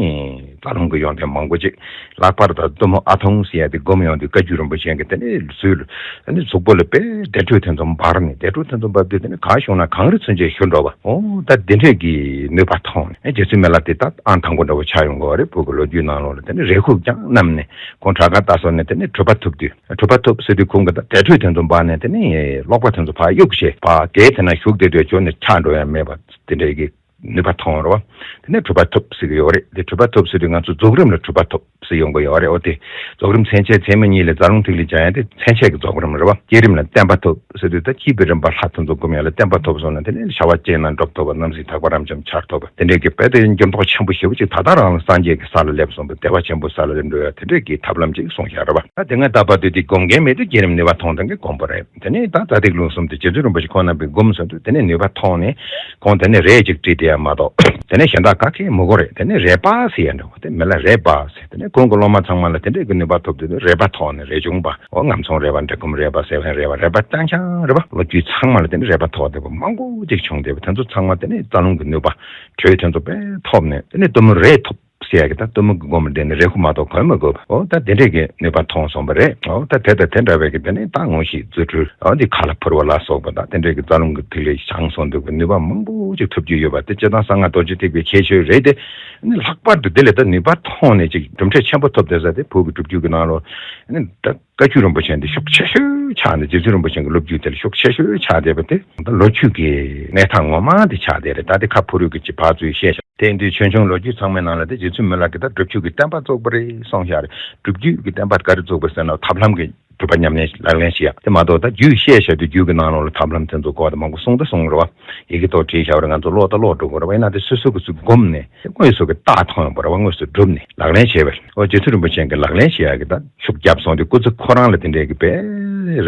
རྩ་རླུང་གི་ཡོན་ཏན་མང་པོ་ཅིག་ལྷག་པར་དུ་གཏུམ་མོ་ཨ་ཐུང་ཟེར་ཡ་དེ་སྒོམ་ཡོང་དུས་བཀའ་བརྒྱུད་རིན་པོ་ཆེ་གིས་དེ་ནས་ལུས་ལ་དེ་ནས་གཟུགས་པོ་ལ་དཔེ་བདེ་དྲོད་དེ་ཚོ་འབར་ནས། བདེ་དྲོད་དེ་ཚོ་འབར་དུས་དེ་ནས་གང་བྱུང་ན་གངས་རི་ཚུན་ཆད་བཞུར་འགྲོ་བ། ཨོ་ད་དེ་འདྲས་ཀྱི་ནུས་པ་ཐོན་ནས་རྗེ་བཙུན་མི་ལ་དེ་ད་ཨང་དང་པོ་འདྲ་བོ་ཆགས་ཡོང་གི་ཡོད་རེད། བོད་ཀྱི་ལོ་རྒྱུས་ནང་ལོགས་ལ་དེ་ནས་རེ་སྒུག་ཀྱང་བསྣམས་ནས་ཁོང་གྲགས་པ་ལྟ་སོང་ནས་དེ་ནས་གྲུབ་པ་ཐོབ་དུས། གྲུབ་པ་ཐོབ་ཟེར་དུས་ཁོང་གི་ད་བདེ་དྲོད་དེ་ཚོ་འབར་ནས་དེ་ནས་ཀློག་པ་དེ་ཚོ་ཕར་གཡུག་བྱས། ཕར་གས་དེ་ན་ཞུགས་བསྡད་དུས་ཁྱོན་ནས་ཆགས་འགྲོ་ཡ་མེད་པ་དེ་འདྲའི་གི་ནུས་པ་ཐོན་རོ། དེ་ནས་གྲུབ་པ་ཐོབ་ཟེར་གི་ཡོད་རེད། དེ་གྲུབ་པ་ཐོབ་ཟེར་དུས་ང་ཚོ་རྫོགས་རིམ་ལ་གྲུབ་པ་ཐོབ་ཟེར་ཡོང་གི་ཡོད་རེད། འོ་དེ་རྫོགས་རིམ་མཚན་བཅས་མཚན་མ་གཉིས་ལས་རྩ་རླུང་ཐིག་ལེ་སྦྱང་ཡ་དེ་མཚན་བཅས་ཀྱི་རྫོགས་རིམ་རེད་བ། བསྐྱེད་རིམ་ལ་བརྟན་པ་ཐོབ་ཟེར་དུས་ད་སྐྱེས་བུའི་རིམ་པ་ལྷ་དེ་ཚོ་སྒོམ་ཡ་ལ་བརྟན་པ་ཐོབ་སོང་ན་དེ་ནས་བྱ་བ་བྱས་ན་འགྲུབ་ཐོབ་པ། རྣམ་སྲས་ཐར་པ་རབ་འབྱམས་ཆར་ཐོབ་པ། དེ་འདྲའི་གི་དཔེ་དེ་འགྱུར་ལྡོག་ཆེན་པོ་ཞེ་པོ་ཅིག་ད་ལྟ་རང་ལ་སངས་རྒྱས་ཀྱི་ས་ལ་སླེབས་སོང་བའི་བདེ་བ་ཆེན་པོ་ས་ལ་འགྲོ་ཡ་དེ་འདྲའི་གི་ཐབས་ལམ་ཅིག་གསུངས་བཞག་རེད་བ། ད་དེ་སྔ་ལྟ་བུ་དེ་དེ་སྒོམ་མཁན་མེད་དུས་བསྐྱེད་རིམ་ནུས་པ་ཐོན་ཐང་གི་སྒོམ་པ་རེད། དེ་ནས་ད་རྩ་ཐིག་རླུང་གསུམ་དེ་རྗེ་བཙུན་རིན་པོ་ཆེ་ཁོང་རྣམ་པས་སྒོམ་ཟེར་དུས་དེ་ནས་ནུས་པ་ཐོན་ནས་ཁོང་དེ་ནས་རས་ཅིག་བྲིས་བསྡད་ཡ་མ་གཏོགས་དེ་ནས་གཞན་དག་ག་གེ་མི་དགོས་རེད། དེ་ནས་རས་པ་ཟེར་ཡ་འདྲ་བོ་དེ་མི་ལ་རས་པ་ཟེར། དེ་ནས་ཁོང་གི་སློབ་མ་ཚང་མ་ལ་དེ་འདྲའི་གི་ནུས་པ་ཐོབ་དུས་རས་པ་ཐོག་ནས་རས་ཆུང་པ། འོ་ངམ་ཚང་རས་པ། འབྲི་གུང་རས་པ། ཟེར་བའི་རས་པ། རས་པ་རྐྱང་རྐྱང་རེད་པ། ལོ་རྒྱུས་ཚང་མ་ལ་དེ་ནས་རས་པ་ཐོག་བསྡད་པ་མང་པོ་ཅིག་བྱུང་བསྡད་པ། དེ་ཚོ་ཚང་མ་དེ་ནས་རྩ་རླུང་གི་ནུས་པ་དྲོད་དེ་ཚོ་དཔེ་ཐོབ་ནས་དེ་ནས་གཏུམ་མོ་རས་ཐོབ་ ཅེས་ཀྱི་ད་གཏུམ་མོ་གི་སྒོམ་བསྡད་ནས་རེ་ཁུ་མ་གཏོགས་གོན་མི་དགོས་པ། འོ་ད་དེ་འདྲས་ཀྱི་ནུས་པ་ཐོན་སོང་བ་རེད། འོ་ད་དེ་དང་དེ་འདྲ་བའི་གི་དེ་ནས་ད་དངོས་གཞི་རྫུ་འཕྲུལ་འོ་འདི་ཁ་ལ་ཕུར་བ་ལ་སོགས་པ་དང་དེ་འདྲས་ཀྱི་རྩ་རླུང་གི་ཐིག་ལེ་བྱང་སོང་འདུག་པའི་ནུས་པ་མང་པོ་ཅིག་ཐོབ་རྒྱུ་ཡོད་པ་དེ་སྤྱིར་བཏང་གསང་སྔགས་རྡོ་རྗེ་ཐེག་པའི་ཁྱད་ཆོས་རེད་དེ། ཨ་ནི་ལྷག་པར་དུ་དེ་ལས་ད་ནུས་པ་ཐོན་ནས་ཅིག་གྲུབ་འབྲས་ཆེན་པོ་ཐོབ་བསྡད་ས་དེ་བོད་ཀྱི་སྒྲུབ་བརྒྱུད་ཀྱི་ནང་ལོགས་ཨ་ནི་ད། བཀའ་བརྒྱུད་རིན་པོ་ཆེ་འདི་ཤུགས་ཆེ་ཤོས་ཆགས་ནས་རྗེ་བཙུན་རིན་པོ་ཆེ་གི་སློབ་བརྒྱུད་དེ་ལ་ཤུགས་ཆེ་ཤོས་ཆགས་བསྡད་པ་དེ་ད་ལོ་རྒྱུས་ཀྱི་གནས་སྟངས་ངོ་མ་དེ་ཆགས་བསྡད་རེད། ད་དེ་ཁ་ཕུ་རུས་ཀྱི་ཅི་ཕར་ཚུར་བཤད་ཤག་དེ་ཡིན་དུས་ཆོས་འབྱུང་ལོ་རྒྱུས་ཚང་མའི་ནང་ལ་དེ་རྗེ་བཙུན་མི་ལ་གི་ད་སྒྲུབ་བརྒྱུད་ཀྱི་བསྟན་པ་བཙུགས་པ་རེད་གསུངས་ཤག་རེད། སྒྲུབ་བརྒྱུད་ཀྱི་བསྟན་པ་ག་རེ་བཙུགས་པ་ཟེར་ན་ཐབས་ལམ་གྱི་སྒྲུབ་པ་ཉམས་ལེན་ལག་ལེན་བྱེད་ཡག་དེ་མ་གཏོགས་ད་རྒྱུད་བཤད་བྱ་དུས་རྒྱུད་ཀྱི་ནང་ལོགས་ལ་ཐབས་ལམ་དེ་ཚོ་གོ་བ་དེ་མང་པོ་གསུང་ད་གསུང་རེད་བ། ཡི་གེ་ཐོག་བྲིས་བཞག་པ་རེད། ང་ཚོ་ཀློག་ད་ཀློག་འགྲོ་དགོས་རེད་བ། ཡིན་ན་དེ་སོ་སོ་གི་ཚུར་བསྒོམས་ནས་དངོས་སུ་གི་རྟགས་ཐོན་པ་རེད་བ། དངོས་སུ་བསྒྲུབས་ནས་ལག་ལེན་བྱས་པ་རེད། འོ་རྗེ་བཙུན་རིན་པོ་ཆེ་གི་ལག་ལེན་བྱེད་ཡག་གི་ད་ཤུགས་བརྒྱབ་སོང་དུས་སྐུ་ཚེ་ཁོ་རང་ལ་དེ་འདྲའི་གི་དཔེ་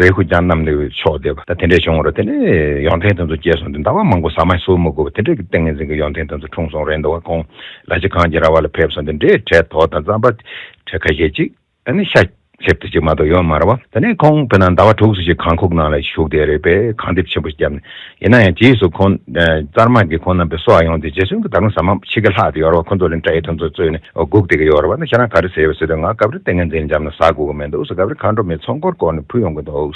རེ་ཧུ་རྒྱ་རྣམ་ལས་ཕྱོགས་བསྡད་པ་ད་དེ་འདྲས་བྱུང་བ་རེད། དེ་ནས་ཡོན་ཏན་དེ་ཚོ་སྐྱེས་སོང་དུས་ཟླ་བ་མང་པོ་ཟ་མ་ཟ་མི་དགོས་པ་དེ་འདྲའི་གི་ཏིང་ངེ་འཛིན་གི་ཡོན་ཏན་དེ་ཚོ་འཁྲུངས་སོང་རེད་འདུག་བ། ཁོང་ལ་ཕྱི་གངས་ཀྱི་ར་བ་ལ་ཕེབས་སོང་དུས་འདྲའི་གྲལ་དོག་དང་རྩམ་པ་གྲལ་ཁ་ཤས་ཅིག་ཨ་ནི་ཤ་སླེབས་དེ་ཅིག་མ་གཏོགས་ཡོད་མ་རེད་བ། དེ་ནས་ཁོང་དཔེར་ན་ཟླ་བ་དྲུག་ཙམ་ཞིག་གངས་ཁུག་ནང་ལ་བཞུགས་བསྡད་རེད་པས། གངས་འདེབས་ཆེན་པོ་བརྒྱབ་ནས། ཡིན་ན་ཡང་རྗེས་སུ་ཁོང་ཨ་ཙར་མ་གིས་ཁོང་རྣམ་པའི་གསོ་བ་ཡོང་དུས་རྗེ་བཙུན་གྱིས་ད་རུང་ཟ་མ་ཕྱི་ག་ལྷག་དེ་ཡོད་རེད་བ། ཁོ་ཚོ་ལ་སྐྲ་ཡི་དེ་ཚོ་བཙོས་ནས་སྒུག་བསྡད་ཀྱི་ཡོད་རེད་བ། ད་ཁྱེད་རང་ག་རེ་ཟེར་བ་ཟེར་དུས་ང་སྐབས་རེ་ཏིང་ངེ་འཛིན་བརྒྱབ་ན་ཟ་དགོས་ཀྱི་མི་འདུག་ཟེར། སྐབས་རེ་མཁའ་འགྲོ་མའི་ཚོགས་འཁོར་བསྐོར་ནས་ཕུལ་ཡོང་གི་འདུག་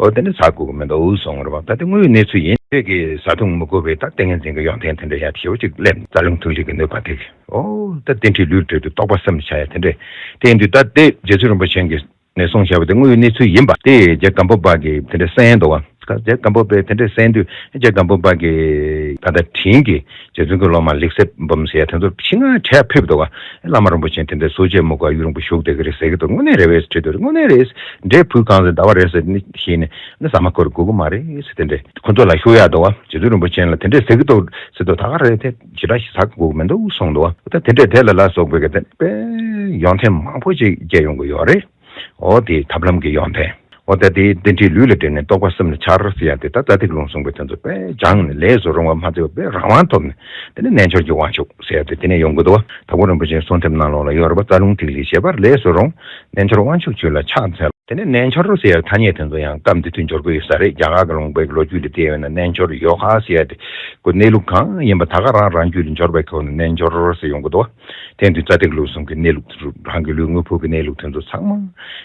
འོ་དེ་ནི་ཟ་དགོས་ཀྱི་མི་འདུག་གསུངས་རེད་བ། ད་དེ་དངོས་ཡོད་གནས་ཚུལ་ཡིན། དེ་གིས་ཟ་འཐུང་མི་དགོས་པའི་ད་ཏིང་ངེ་འཛིན་གྱི་ཡོན་ཏན་དེ་འདྲ་ཡང་ཞེ་པོ་ཅིག་སླེབས། རྩ་རླུང་ཐིག་ལེ་གི་ནུས་པ་དེ་གིས། འོ་ད་རྟེན་འབྲེལ་ལུས་འབྲེལ་དུ་རྟོགས་པ་སེམས་ལ་འཆར་ཡ་དེ་འདྲས། དེ་ཡིན་དུས་ད་དེ་རྗེ་བཙུན་རིན་པོ་ཆེ་གིས་ནས་གསུངས་བཞག་པ་དེ་དངོས་ཡོད་གནས་ཚུལ་ཡིན་པ་དེ་རྗེ་སྒམ་པོ་པ་གིས་དེ་འདྲས་གསན་འདུག་བ། རྗེ་སྒམ་པོ་པས་དེ་འདྲས་གསན་དུས་རྗེ་སྒམ་པོ་པ་གིས་ད་ལྟ་དྲིན་གྱིས་རྗེ་བཙུན་གྱི་སློབ་མ་ལེགས་བཤད་འབུམ་ཟེར་ཡ་དེ་ཚོ་ཕྱི་ནང་གྲལ་ཕེབས་འདུག་བ། བླ་མ་རིན་པོ་ཆེ་དེ་འདྲས་གསོ་དཔྱད་མི་དགོས་ཡུན་རིང་པོ་བཞུགས་བསྡད་ཀྱི་རེད་ཟེར་གྱི་འདུག་དངོས་གནས་རེད་པས་དྲིས་དུས་དངོས་གནས་རེད། འདྲའི་ཕུལ་གང་ཟེར་ཟླ་བ་རེ་ཟེར་ནི་ཤེས་ནས་ནི་ཟ་མ་ཁོར་དགོས་ཀྱི་མ་རེད་ཟེར། དེ་འདྲས་ཁོ་ཚོ་ལ་ཤོད་ཡག་འདུག་བ། རྗེ་བཙུན་རིན་པོ་ཆེ་ལ་དེ་འདྲས་ཟེར་གྱི་འདུག་ཟེར་དུས་ད་ག་རེད་དེ་ཇི་འདྲ་ཞིག་ཟ་དགོས་ཀྱི་མི་འདུག་གསུངས་འདུག་བ། ད་དེ་འདྲས་དེ་ལ་ལ་སོགས་པའི་གི་དེ་དཔེ་ཡོན་ཏན་མང་པོ་ཅིག་སྐྱེ་ཡོང་གི་ཡོད་རེད། འོ་དེ་ཐབས་ལམ་གྱི་ཡོན་ཏན། འོ་ད་དེ་རྟེན་འབྲེལ་ལུས་ལ་འབྲེལ་ནས་རྟོགས་པ་སེམས་ལ་འཆར་ཟེར་ཡ་དེ་ད་རྩ་ཐིག་ལུང་གསུངས་པའི་དོན་ཚོ་དཔེ་སྦྱངས་ནས་ལས་སུ་རུང་བ་མ་བརྩི་བ་དཔེ་རང་དབང་ཐོབ་ནས་དེ་ནས་རྣལ་འབྱོར་གྱི་དབང་ཕྱུག་ཟེར་ཡ་དེ་དེ་ནས་ཡོང་གི་འདུག་བ། དྭགས་པོ་རིན་པོ་ཆེའི་གསུང་ཐེམ་ནང་ལོགས་ལ་ཡོད་རེད་པ། རྩ་རླུང་ཐིག་ལེ་བཞི་པར་ལས་སུ་རུང་། རྣལ་འབྱོར་དབང་ཕྱུག་ཆོས་ལ་ཕྱག་འཚལ་ལོ། དེ་ནས་རྣལ་འབྱོར་ཟེར་ཡ་ཐ་སྙད་དེ་ཚོ་ཡང་སྐབས་འདི་དུས་འབྱོར་གྱི་ཡོད་ས་རེད། རྒྱ་གར་གྱི་ལུང་པའི་ལོ་རྒྱུས་ལ་བལྟས་ཡོད་ན་རྣལ་འབྱོར་ཡོ་ག་ཟེར་ཡ་དེ་ཁོ་གནས་ལུགས་གང་ཡིན་པ་ད་ག་རང་རང་རྒྱུད་ལ་འབྱོར་བའི་ཁོ་ནི་རྣལ་འབྱོར་ཟེར་ཡོང་གི་འདུག་བ། དེང་དུས་རྩ་ཐིག་ལུགས་གསུམ་གྱི་གནས་ལུགས་དེ་ཚོ་རང་གི་ལུས་དངོས་པོ་གི་གནས་ལུགས་དེ་ཚོ་ཚང་མ་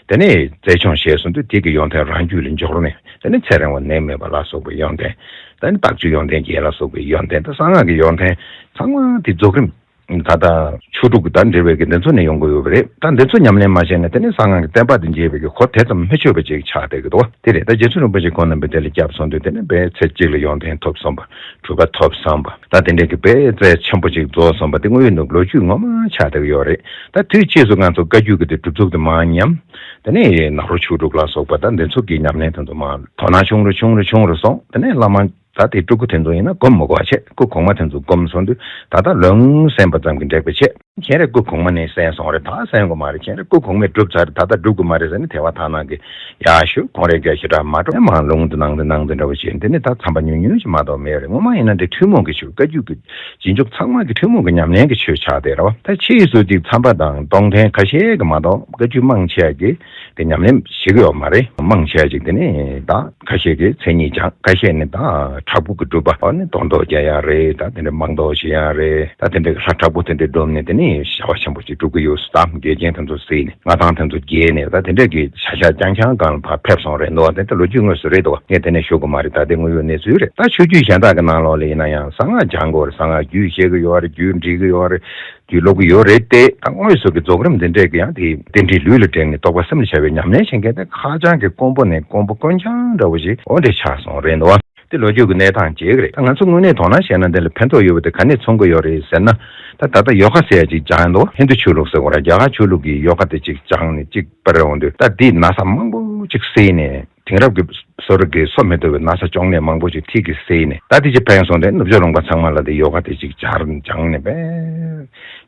དེ་ནས་རྩལ་སྦྱོང་བྱས་སོང་དུས་དེ་གི་ཡོན་ཏན་རང་རྒྱུད་ལ་འབྱོར་ནས་དེ་ནས་ཚེ་རིང་བ་ནད་མེད་པ་ལ་སོགས་པའི་ཡོན་ཏན། དེ་ནས་རྟགས་བཅུ་ཡོན་ཏན་བརྒྱད་ལ་སོགས་པའི་ཡོན་ཏན་དང་གསང་སྔགས་ཀྱི་ཡོན་ཏན་ཚང་མ་དེ་རྫོགས་རིམ། ད་ལྟ་ཆོས་དྲུག་གི་ད་འབྲེལ་བའི་གི་འདི་ཚོ་ནས་ཡོང་གི་ཡོད་པ་རེད། ད་འདི་ཚོ་ཉམས་ལེན་མ་བྱས་ན་དེ་ནས་གསང་སྔགས་ཀྱི་བསྟན་པ་འདི་འབྱེད་པའི་གི་གོ་དེ་ཙམ་མི་ཆོད་པ་ཅིག་ཆགས་བསྡད་ཀྱི་འདུག་བ། དེ་རེད། ད་རྗེ་བཙུན་རིན་པོ་ཆེ་ཁོང་རྣམ་པས་དེ་ལ་བསྐྱབས་སོང་དུས་དེ་ནས་དཔེ་ཚེ་གཅིག་ལ་ཡོན་ཏན་ཐོབ་སོང་བ། གྲུབ་པ་ཐོབ་སོང་བ། ད་དེ་འདྲའི་གི་དཔེ་རྩལ་ཆེན་པོ་ཅིག་རྫོགས་སོང་བ་དེ་དངོས་ཡོད་ནུབ་ལོ་རྒྱུས་ངོ་མ་ཆགས་བསྡད་ཀྱི་ཡོད་རེད། ད་དུས་ཕྱིས་སུ་ང་ཚོ་བཀའ་བརྒྱུད་ཀྱི་དེ་སྒྲུབ་ཚུགས་དེ་མར་ཉམས། དེ་ནས་ནཱ་རོ་ཆོས་དྲུག་ལ་སོགས་པ་ད་འདི་ཚོ་གི་ཉམས་ལེན་དེ་ཚོ་མར་དོ་སྣང་ཆུང་རུ་ཆུང་རུ་ཆུང་རུ་སོང་། དེ་ནས་བླ་མ་ད་དེ་སྤྲུལ་སྐུ་དེ་ཚོ་ཡིན་ན་སྒོམ་མི་དགོས་པ་བྱས། སྐུ་གོང་མ་དེ་ཚོ་སྒོམ་སོང་དུས་ད་ལྟ་ལུང་གསན་པ་ཙམ་གྱིས་འགྲིག་པ་བྱས། ཁྱེད་རང་སྐུ་གོང་མ་ནས་གསན་སོང་རེད། ད་གསན་དགོས་མ་རེད། ཁྱེད་རང་སྐུ་གོང་མས་སྒྲུབ་ཚར་རེད། ད་ལྟ་སྒྲུབ་དགོས་མ་རེད་ཟེར་ནས་དལ་བ་དག་སྣང་གིས་ཡར་ཞུ་ཁོང་རེ་འགའ་ཞེ་དྲག་མ་འགྲོ་མང་ལུང་དུ་ནང་དུ་ནང་དུ་འདྲ་བ་བྱས། འདི་ནི་ད་ཚན་པ་ཉུང་ཉུང་ཞིག་མ་གཏོགས་མེད་རེད། ངོ་མ་ཡིན་ན་འདི་ཐུན་མོང་གི་ཆོས། བཀའ་བརྒྱུད་ཀྱི་རྗེས་འཇུག་ཚང་མ་གི་ཐུན་མོང་གི་ཉམས་ལེན་གྱི་ཆོས་ཆགས་བསྡད་རེད་བ། ད་ཕྱིས་སུ་ཅིག་ཚན་པ་དང་གཏོང་མཁན་ཁ་ཤས་ཀྱིས་མ་གཏོགས་བཀའ་བརྒྱུད་མང་ཆེ་བ་གིས་དེ་ཉམས་ལེན་བྱེད་ཀྱི་ཡོད་མ་རེད། མང་ཆེ་བ་ཅིག་དེ་ནི་ད་ཁ་ཤས་ཀྱིས་མཚན་ཉིད་སྦྱངས། ཁ་ཤས་ནི་ད་ཁྲག་འབུབ་ཀྱི་སྒྲུབ་པ་འོ་ནི་གདོན་གཏོར་རྒྱག་ཡག་རེད། ད་དེ་འདྲ་མང་དོ་ཞིག་ཡང་རེད། ད་དེ་འདྲ་ལྷ་དྲག་པོ་དེ་འདྲ་སྒྲུབ་ནས་དེ་ནི་བྱ་བ་ཆེན་པོ་ཅིག་སྒྲུབ་ཀྱི་ཡོད། ད་འགལ་རྐྱེན་དེ་ཚོ་སེལ་ནས་མངའ་ཐང་དེ་ཚོ་རྒྱས་ནས་ད་དེ་འདྲ་གི་བྱ་བཞག་རྐྱང་རྐྱང་སྒང་ལ་ཕར་ཕེབས་སོང་རེད་འདུག་བ། དེ་ད་ལོ་རྒྱུས་དངོས་སུ་རེད་འདུག་བ། ངས་དེ་ནས་ཞུ་དགོས་མ་རེད། ད་དེ་དངོས་ཡོད་གནས་ཚུལ་རེད། ད་ཆོས་བརྒྱུད་གཞན་དག་གི་ནང་ལོགས་ལ་ཡིན་ན་ཡང་གསང་སྔགས་སྦྱང་དགོས་རེད། གསང་སྔགས་རྒྱུད་ཤེས་ཀྱི་ཡོད་རེད། རྒྱུད་འདྲིས་ཀྱི་ཡོད་རེད། རྒྱུད་ཀློག་གི་ཡོད་རེད་དེ། ད་དངོས་སུ་གི་རྫོགས་རིམ་འདི་འདྲས་ཀྱི་ཡང་དེ་རྟེན་འབྲེལ་ལུས་ལ་འབྲེལ་ནས་རྟོགས་པ་སེམས་ལ་འཆར་བའི་ཉམས་ལེན་བྱེད་མཁན་དེ་ཧ་ཅང་གི་དཀོན་པོ་ནས་དཀོན་པོ་དཀོན་རྐྱང་འདྲ་བོ་ཞིག་འོ་འདྲས་ཆགས་སོང་རེད་འདུག་བ། དེ་ལོ་རྒྱུས་ཀྱི་གནས་སྟངས་གཅིག་རེད། ད་ང་ཚོ་དངོས་གནས་དོ་སྣང་བྱས་ན་འདི་ལ་ཕན་ཐོགས་ཡོད་པ་དེ་ག་ནས་མཚོན་གྱི་ཡོད་རེད་ཟེར་ན། ད་ད་ལྟ་ཡོ་ག་ཟེར་ཡ་ཅིག་སྦྱངས་འདུག་ཧིན་དུ་ཆོས་ལུགས་ཟེར་བ་ར་རྒྱ་གར་ཆོས་ལུགས་ཀྱི་ཡོ་ག་དེ་ཅིག་སྦྱངས་ནས་ཅིག་པར་འོང་དུས་ད་དེས་ན་ཚ་མང་པོ་ཅིག་སེལ་ནས་དེང་རབས་ཀྱི་སོ་རིགས་ཀྱི་གསོ་མི་ཐུབ་པའི་ན་ཚ་གཅོང་ནད་མང་པོ་ཅིག་ཐིག་གིས་སེལ་ནས་ད་དེ་ཅིག་ཕན་སོང་སྟེ་ནུབ་ཕྱོགས་ལུང་པ་ཚང་མ་ལ་དེ་ཡོ་ག་དེ་ཅིག་སྦྱར་སྦྱངས་ནས་དཔེ་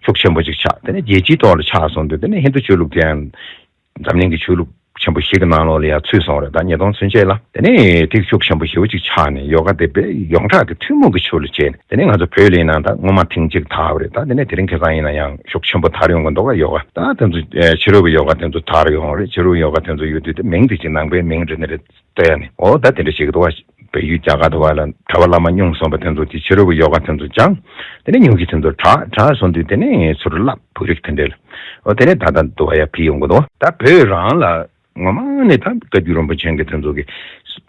ཤུགས་ཆེན་པོ་ཅིག་ཆགས། དེ་ནས་རྒྱལ་སྤྱིའི་ཐོག་ལ་ཆགས་སོང་དུས་དེ་ནས་ཧིན་དུ་ཆོས་ལུགས་དེ་ཡང་འཛམ་གླིང་གི་ཆོས་ལུགས་ཆེན་པོ་བཞི་གི་ནང་ལོགས་ལ་ཡང་ཚུད་སོང་རེད། ད་ཉིས་སྟོང་ཚུན་ཆད་ལ་དེ་ནས་ཐིག་ཤུགས་ཆེན་པོ་ཞེ་པོ་ཅིག་ཆགས་ནས་ཡོ་ག་དེ་དཔེ་ཡོངས་གྲགས་ཀྱི་ཐུན་མོང་གི་ཆོས་ལ་བྱས་ནས་དེ་ནས་ང་ཚོ་བོད་ལ་ཡིན་ན་ད་སྔོན་མ་ཐེངས་གཅིག་དར་བ་རེད། ད་དེ་ནས་དེ་རིང་ཁ་སང་ཡིན་ན་ཡང་ཤུགས་ཆེན་པོ་དར་ཡོང་གི་འདུག་ག་ཡོ་ག་ད་དེ་ཚོ་ཕྱི་རོལ་གྱི་ཡོ་ག་དེ་ཚོ་དར་ཡོང་རེད། ཕྱི་རོལ་ཡོ་ག་དེ་ཚོ་ཡོད་དུས་དེ་མིང་དེ་ཅིག་ནང་པའི་མིང་རེད་ནི་རེད་ལྟ་ཡ་ནི་འོ་ད་དེ་འདྲ་ཞིག་འདུག་ག་བལ་ཡུལ་རྒྱ་གར་དུ་བ་ལ་གྲྭ་པ་བླ་མ་སྙུང་སོང་བ་དེ་ཚོ་དེ་ཕྱི་རོལ་གྱི་ཡོ་ག་དེ་ཚོ་སྦྱངས། དེ་ནས་སྙུང་གཞི་དེ་ཚོ་དྲག་དྲག་སོང་དུས་དེ་ནས་ཚུར་བསླབ་བོད་རིགས་དེ་འདྲ་ལ། འོ་དེ་ནས་ད་ལྟ་དུ་བ་ཡ་ཕི་ཡོང་གི་འདུག་ད་བོད་རང་ལ་ངོ་མ་ནས་ད་བཀའ་བརྒྱུད་རིན་པོ་ཆེ་གི་དེ་ཚོ་གི་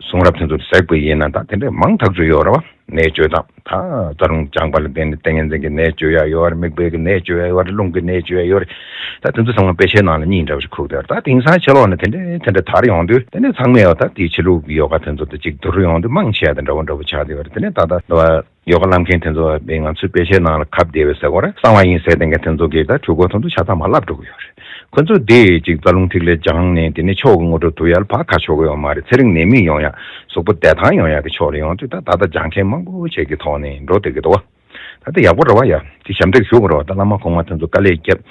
གསུང་རབ་དེ་ཚོ་གཟིགས་པ་ཡིན་ན་ད་དེ་འདྲ་མང་ཐག་ཆོད་ཡོད་རེད་བ། ནད་བཅོས་དང་ད་རྩ་རླུང་སྦྱངས་པ་ལ་བརྟེན་ནས་ཏིང་ངེ་འཛིན་གྱི་ནད་བཅོས་ཡ་ཡོད་རེད། མིག་དཔེ་གི་ནད་བཅོས་ཡ་ཡོད་རེད། རླུང་གི་ནད་བཅོས་ཡ་ཡོད་རེད། ད་དེ་ཚོ་ཚང་མ་དཔེ་ཆའི་ནང་ལ་གཉིས་འདྲ་བ་ཞིག་ཁུག་བསྡད་རེད། ད་དེང་སང་ཕྱི་ལོགས་ནས་དེ་འདྲ་དེ་འདྲ་དར་ཡོང་དུས་དེ་ནས་ཚང་མས་ཡང་ད་དེའི་ཕྱི་ལུགས་ཀྱི་ཡོ་ག་དེ་ཚོ་དང་གཅིག་བསྡུར་ཡོང་དུས་མང་ཆེ་བ་དེ་འདྲ་བོ་འདྲ་བོ་ཆགས་བསྡད་ཡོད་རེད། དེ་ནས་ད་ལྟ་འདི་བ་ཡོ་ག་བསླབ་མཁན་དེ་ཚོ་བས་ང་ཚོའི་དཔེ་ཆའི་ནང་ལ་ཁ་བསྡད་པའི་ཟེར་དགོས་རེད། གསང་བ་ཡིན་ཟེར་དེ་འགའ་དེ་ཚོ་གིས་ད་འབྲུག་སྒོ་དེ་ཚོ་ཆ་ཚང་མ་བསླབ་འགྲོ་གི་ཡོད་རེད། ཁོ་ཚོ་དེ་གཅིག་རྩ་རླུང་ཐིག་ལེ་སྦྱངས་ནས་དེ་ནས་ཕྱོགས་ཀྱི་དངོས་གྲུབ་ཐོབ་ཡ་ལ་ཕར་ཁ་ཕྱོགས་ཀྱི་ཡོད་མ་རེད། ཚེ་རིང་ནད་མེད་ཡོང་ཡ། གཟུགས་པོ་བདེ་ཐང་ཡོང་ཡ་གི་ཕྱོགས་ལ་ཡོང་དུས་ད་ད་ལྟ་སྦྱང་མཁན་མང་པོ་ཞིག་གི་ཐོག་ནས་འགྲོ་བསྡད་ཀྱི་འདུག་བ། ད་ལྟ་ཡག་པོ་རེད་བ་ཡ། དེ་ཞབས་འདེགས་ཞུ་དགོས་རེད་བ། ད་བླ་མ་གོང་མ་དེ་ཚོ་དཀའ་ལས་བརྒྱབ།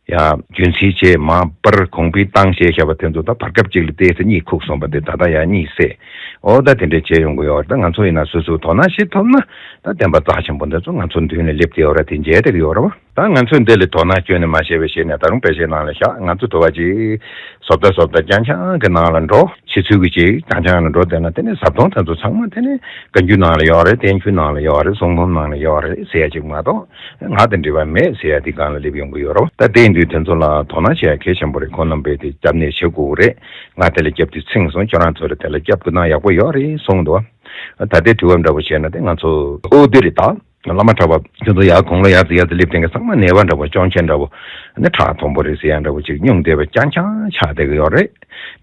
ཡ། རྒྱུན་སྲིང་བྱས་མ་པར་གོང་འཕེལ་བཏང་བྱས་བཞག་པ་དེ་ཚོ་ད་བར་སྐབས་གཅིག་ལ་བལྟས་ཚེ་གཉིད་ཁུག་སོང་བ་དེ་ད་ལྟ་ཡ་གཉིད་སད། འོ་ད་དེ་འདྲས་བྱས་ཡོང་གི་ཡོད་རེད། ད་ང་ཚོ་ཡིན་ན་སོ་སོའི་དོ་སྣང་བྱེད་ཐུབ་ན་ད་བསྟན་པ་རྩ་ཆེན་པོ་འདི་ཚོ་ང་ཚོ་མདུན་ལ་སླེབས་བསྡད་ཡོད་རེད། དེ་མཇལ་བསྡད་ཀྱི་ཡོད་རེད་བ། ད་ང་ཚོས་འདི་ལ་དོ་སྣང་བསྐྱོན་ནས་མ་བྱས་པའི་ཞེ་ནས་ད་རུང་དཔེ་ཆའི་ནང་ལ་བཞག་ང་ཚོ་དུ་བ་ཅིག་བཟོ་ལྟ་བཟོ་ལྟ་རྐྱང་རྐྱང་གི་ནང་ལ་འགྲོ། ཕྱི་ཚུལ་གྱི་ཅིག་རྐྱང་རྐྱང་ལ་འགྲོ་བསྡད་ན་དེ་ནས་ཟབ་སྟོང་དེ་ཚོ་ཚང་མ་དེ་ནས་བཀའ་འགྱུར་ནང་ལ་ཡོད་རེད། བསྟན་འགྱུར་ནང་ལ་ཡོད་རེད། གསུང་འབུམ་ནང་ལ་ཡོད་རེད་ཟེར་ཡ་ཅིག་མ་གཏོགས་ང་དང་འབྲེལ་བ་མེད་ཟེར་ཡ་དེ་སྒང་ལ་སླེབས་ཡོང་གི་ཡོད་རེད། ད་དེ་ཡིན་དུས་དེ་ཚོ་ལ་དོ་སྣང་བྱེད་ཡ་གལ་ཆེན་པོ་རེད། ཁོང་རྣམ་པས་དེ་སྐྱབས་གནས་བྱེད་དགོས་རེད། ང་དེ་ལ་སྐྱབས་དུས་ཚིག་སོང་། ཁྱོད་རང་ཚོ་ལ་དེ་ལ་སྐྱབས་དགོས་ན་ཡག་པོ་ཡོད་རེད་གསུངས་འདུག་ད་ལྟའི་དུས་བབ་འདྲ་པོ་བྱས་ན་དེ་ང་ཚོ་ཨོ་དེ་རེད་ད། བླ་མ་གྲྭ་པ་ཁྱོད་ཚོ་ཡར་དགུང་ལོ་ཡར་ཙི་ཡར་ཙི་སླེབས་དེང་གི་ཚང་མ་ནད་པ་འདྲ་པོ་སྐྱོན་ཅན་འདྲ་པོ་ནི་ཁྲག་མཐོན་པོ་རེད་ཟེར་ཡ་འདྲ་པོ་ཅིག་སྙུང་བསྡད་པ་རྐྱང་རྐྱང་ཆགས་བསྡད་ཀྱི་ཡོད་རེད།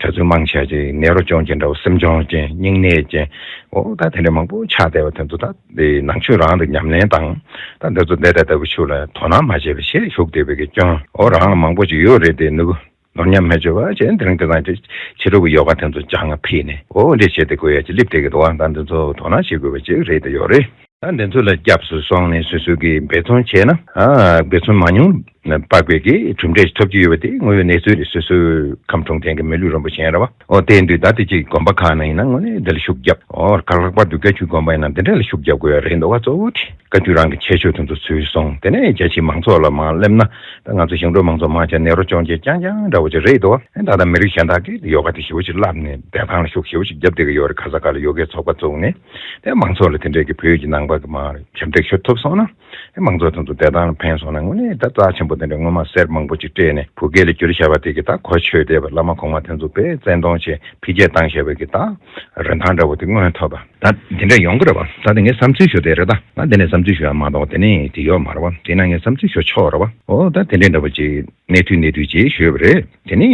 གྲྭ་བཙུན་མང་ཆེ་ཅིག་ནད་རོ་སྐྱོན་ཅན་འདྲ་པོ་སེམས་སྐྱོན་ཅན་སྙིང་ནད་ཅན་འོ་ད་དེ་འདྲ་མང་པོ་ཆགས་བསྡད་པ་དེ་ཚོ་ད་དེ་ནང་ཆོས་རང་དང་ཉམས་ལེན་དང་ད་འདི་ཚོ་འདི་ད་ལྟ་བུ་ཆུ་ལ་དོ་སྣང་མ་བྱས་པའི་ཞེ་ཞུགས་བསྡད་པའི་གི་སྐྱོན་འོ་རང་ལ་མང་པོ་ཅིག་ཡོད་རེད། དེ་ནུ་ནོར་ཉམས་མེད་བཅོས་པ་བྱས་དེ་རིང་དེ་དང་ཕྱི་དྲོ་གི་ཡོ་ག་དེ་ཚོ་སྦྱང་ང་ཕེབས་ནས་འོ་འདྲས་བྱས་ཏེ་དགོས་ཡ་ཅིག་སླེབས་བསྡད་ཀྱི་འདུག་ཨ་ད་འདི་ཚོ་དོ་སྣང་བྱེད་དགོས་པ་ཅིག་རེད་དེ་ཡོད་རེད། ད་འདི་ཚོ་ལ་སྐྱབས་སུ་སོང་ནས་སོ་སོ་གིས་འབད་བརྩོན་བྱས་ན་ཨ་འབད་བརྩོན་མ་ཉུང་དཔག་པའི་གི་གྲུབ་འབྲས་ཐོབ་ཀྱི་ཡོད་པ་དེ་དངོས་ཡོད་གནས་ཚུལ་རེད། སོ་སོའི་ཁམས་དྲུང་ལྡན་གྱི་མི་ལུས་རིན་པོ་ཆེ་ཡིན་ར་བ། འོ་དེ་འདུག་ད་དེ་ཅིག་དགོན་པ་ཁག་ན་ཡིན་ན་དངོས་གནས་འདི་ལ་ཤུགས་རྒྱབ། འོ་ཁག་ལྷག་པར་དུ་བཀའ་བརྒྱུད་དགོན་པ་ཡིན་ན་འདི་འདྲ་ལ་ཤུགས་རྒྱབ་དགོས་ཡ་རེད་འདུག་བ། གཙོ་བོ་དེ་བཀའ་བརྒྱུད་རང་གི་ཁྱད་ཆོས་དེ་ཚོ་ཚུལ་སོང་དེ་ནས་རྒྱ་ཆེའི་མང་ཚོགས་ལ་མར་སླེབས་ན་ད་ང་ཚོ་ཞིང་འབྲོག་མང་ཚོགས་མང་ཆེ་ནད་རོ་སྐྱོན་ཅན་རྐྱང་རྐྱང་འདྲ་བོ་ཅིག་རེད་འདུག་བ། ད་ལྟ་མི་རིགས་གཞན་དག་གིས་ཡོ་ག་དེ་ཞེ་པོ་ཅིག་བསླབས་ནས་བདེ་ཐང་ལ་ཤུགས་ཞེ་པོ་ཅིག་རྒྱབ་བསྡད་ཀྱི་ཡོད་རེད། ག་ས་ག་ལ་ཡོ་གའི་ཚོགས་པ་བཙུགས་ནས་དེ་མང་ཚོགས་ལ་དེ་འདྲས་ཀྱི་བོད་ཀྱི་ནང་པ་གི་མར་ཞབས་འདེགས་ཞུ་ཐུབ་སོང་ན། དེ་མང་ཚོགས་དེ་ཚོ་བདེ་ཐང་ལ་ཕན་སོང་ན་དངོས་གནས་ད་རྩ་ཆེན་པོ་དེ་འདྲ་སྔོན་མ་གསེར་མང་པོ་ཅིག་སྤྲད་ནས་བུ་སྐལ་ལ་བསྒྱུར་བཞག་པ་དེ་གི་ད་གོ་ཆོད་བསྡད་པ་བླ་མ་གོང་མ་དེ་ཚོ་དཔེ་བཙན་གཏོང་བྱས་འཕེལ་རྒྱས་བཏང་བཞག་པའི་གི་ད་རིན་ཐང་འདྲ་བོ་དེ་མངོན་ཐུབ་པ་ད་དེ་འདྲ་ཡོང་གི་རེད་བ། ད་དེ་ངས་བསམ་ཚུལ་ཞུ་དེ་རེད། ད་ང་དེ་ནས་བསམ་ཚུལ་ཞུ་ཡ་མ་གཏོགས་དེ་ནས་དེ་ཡོད་མ་རེད་བ། དེས་ན་ངས་བསམ་ཚུལ་ཞུ་ཆོག་རེད་བ། འོ་ད་དེ་འདྲ་འདྲ་བོ་ཅིག་གནས་དུས་གནས་དུས་ཅེས་ཞུས་པ་རེད། དེ་ནི་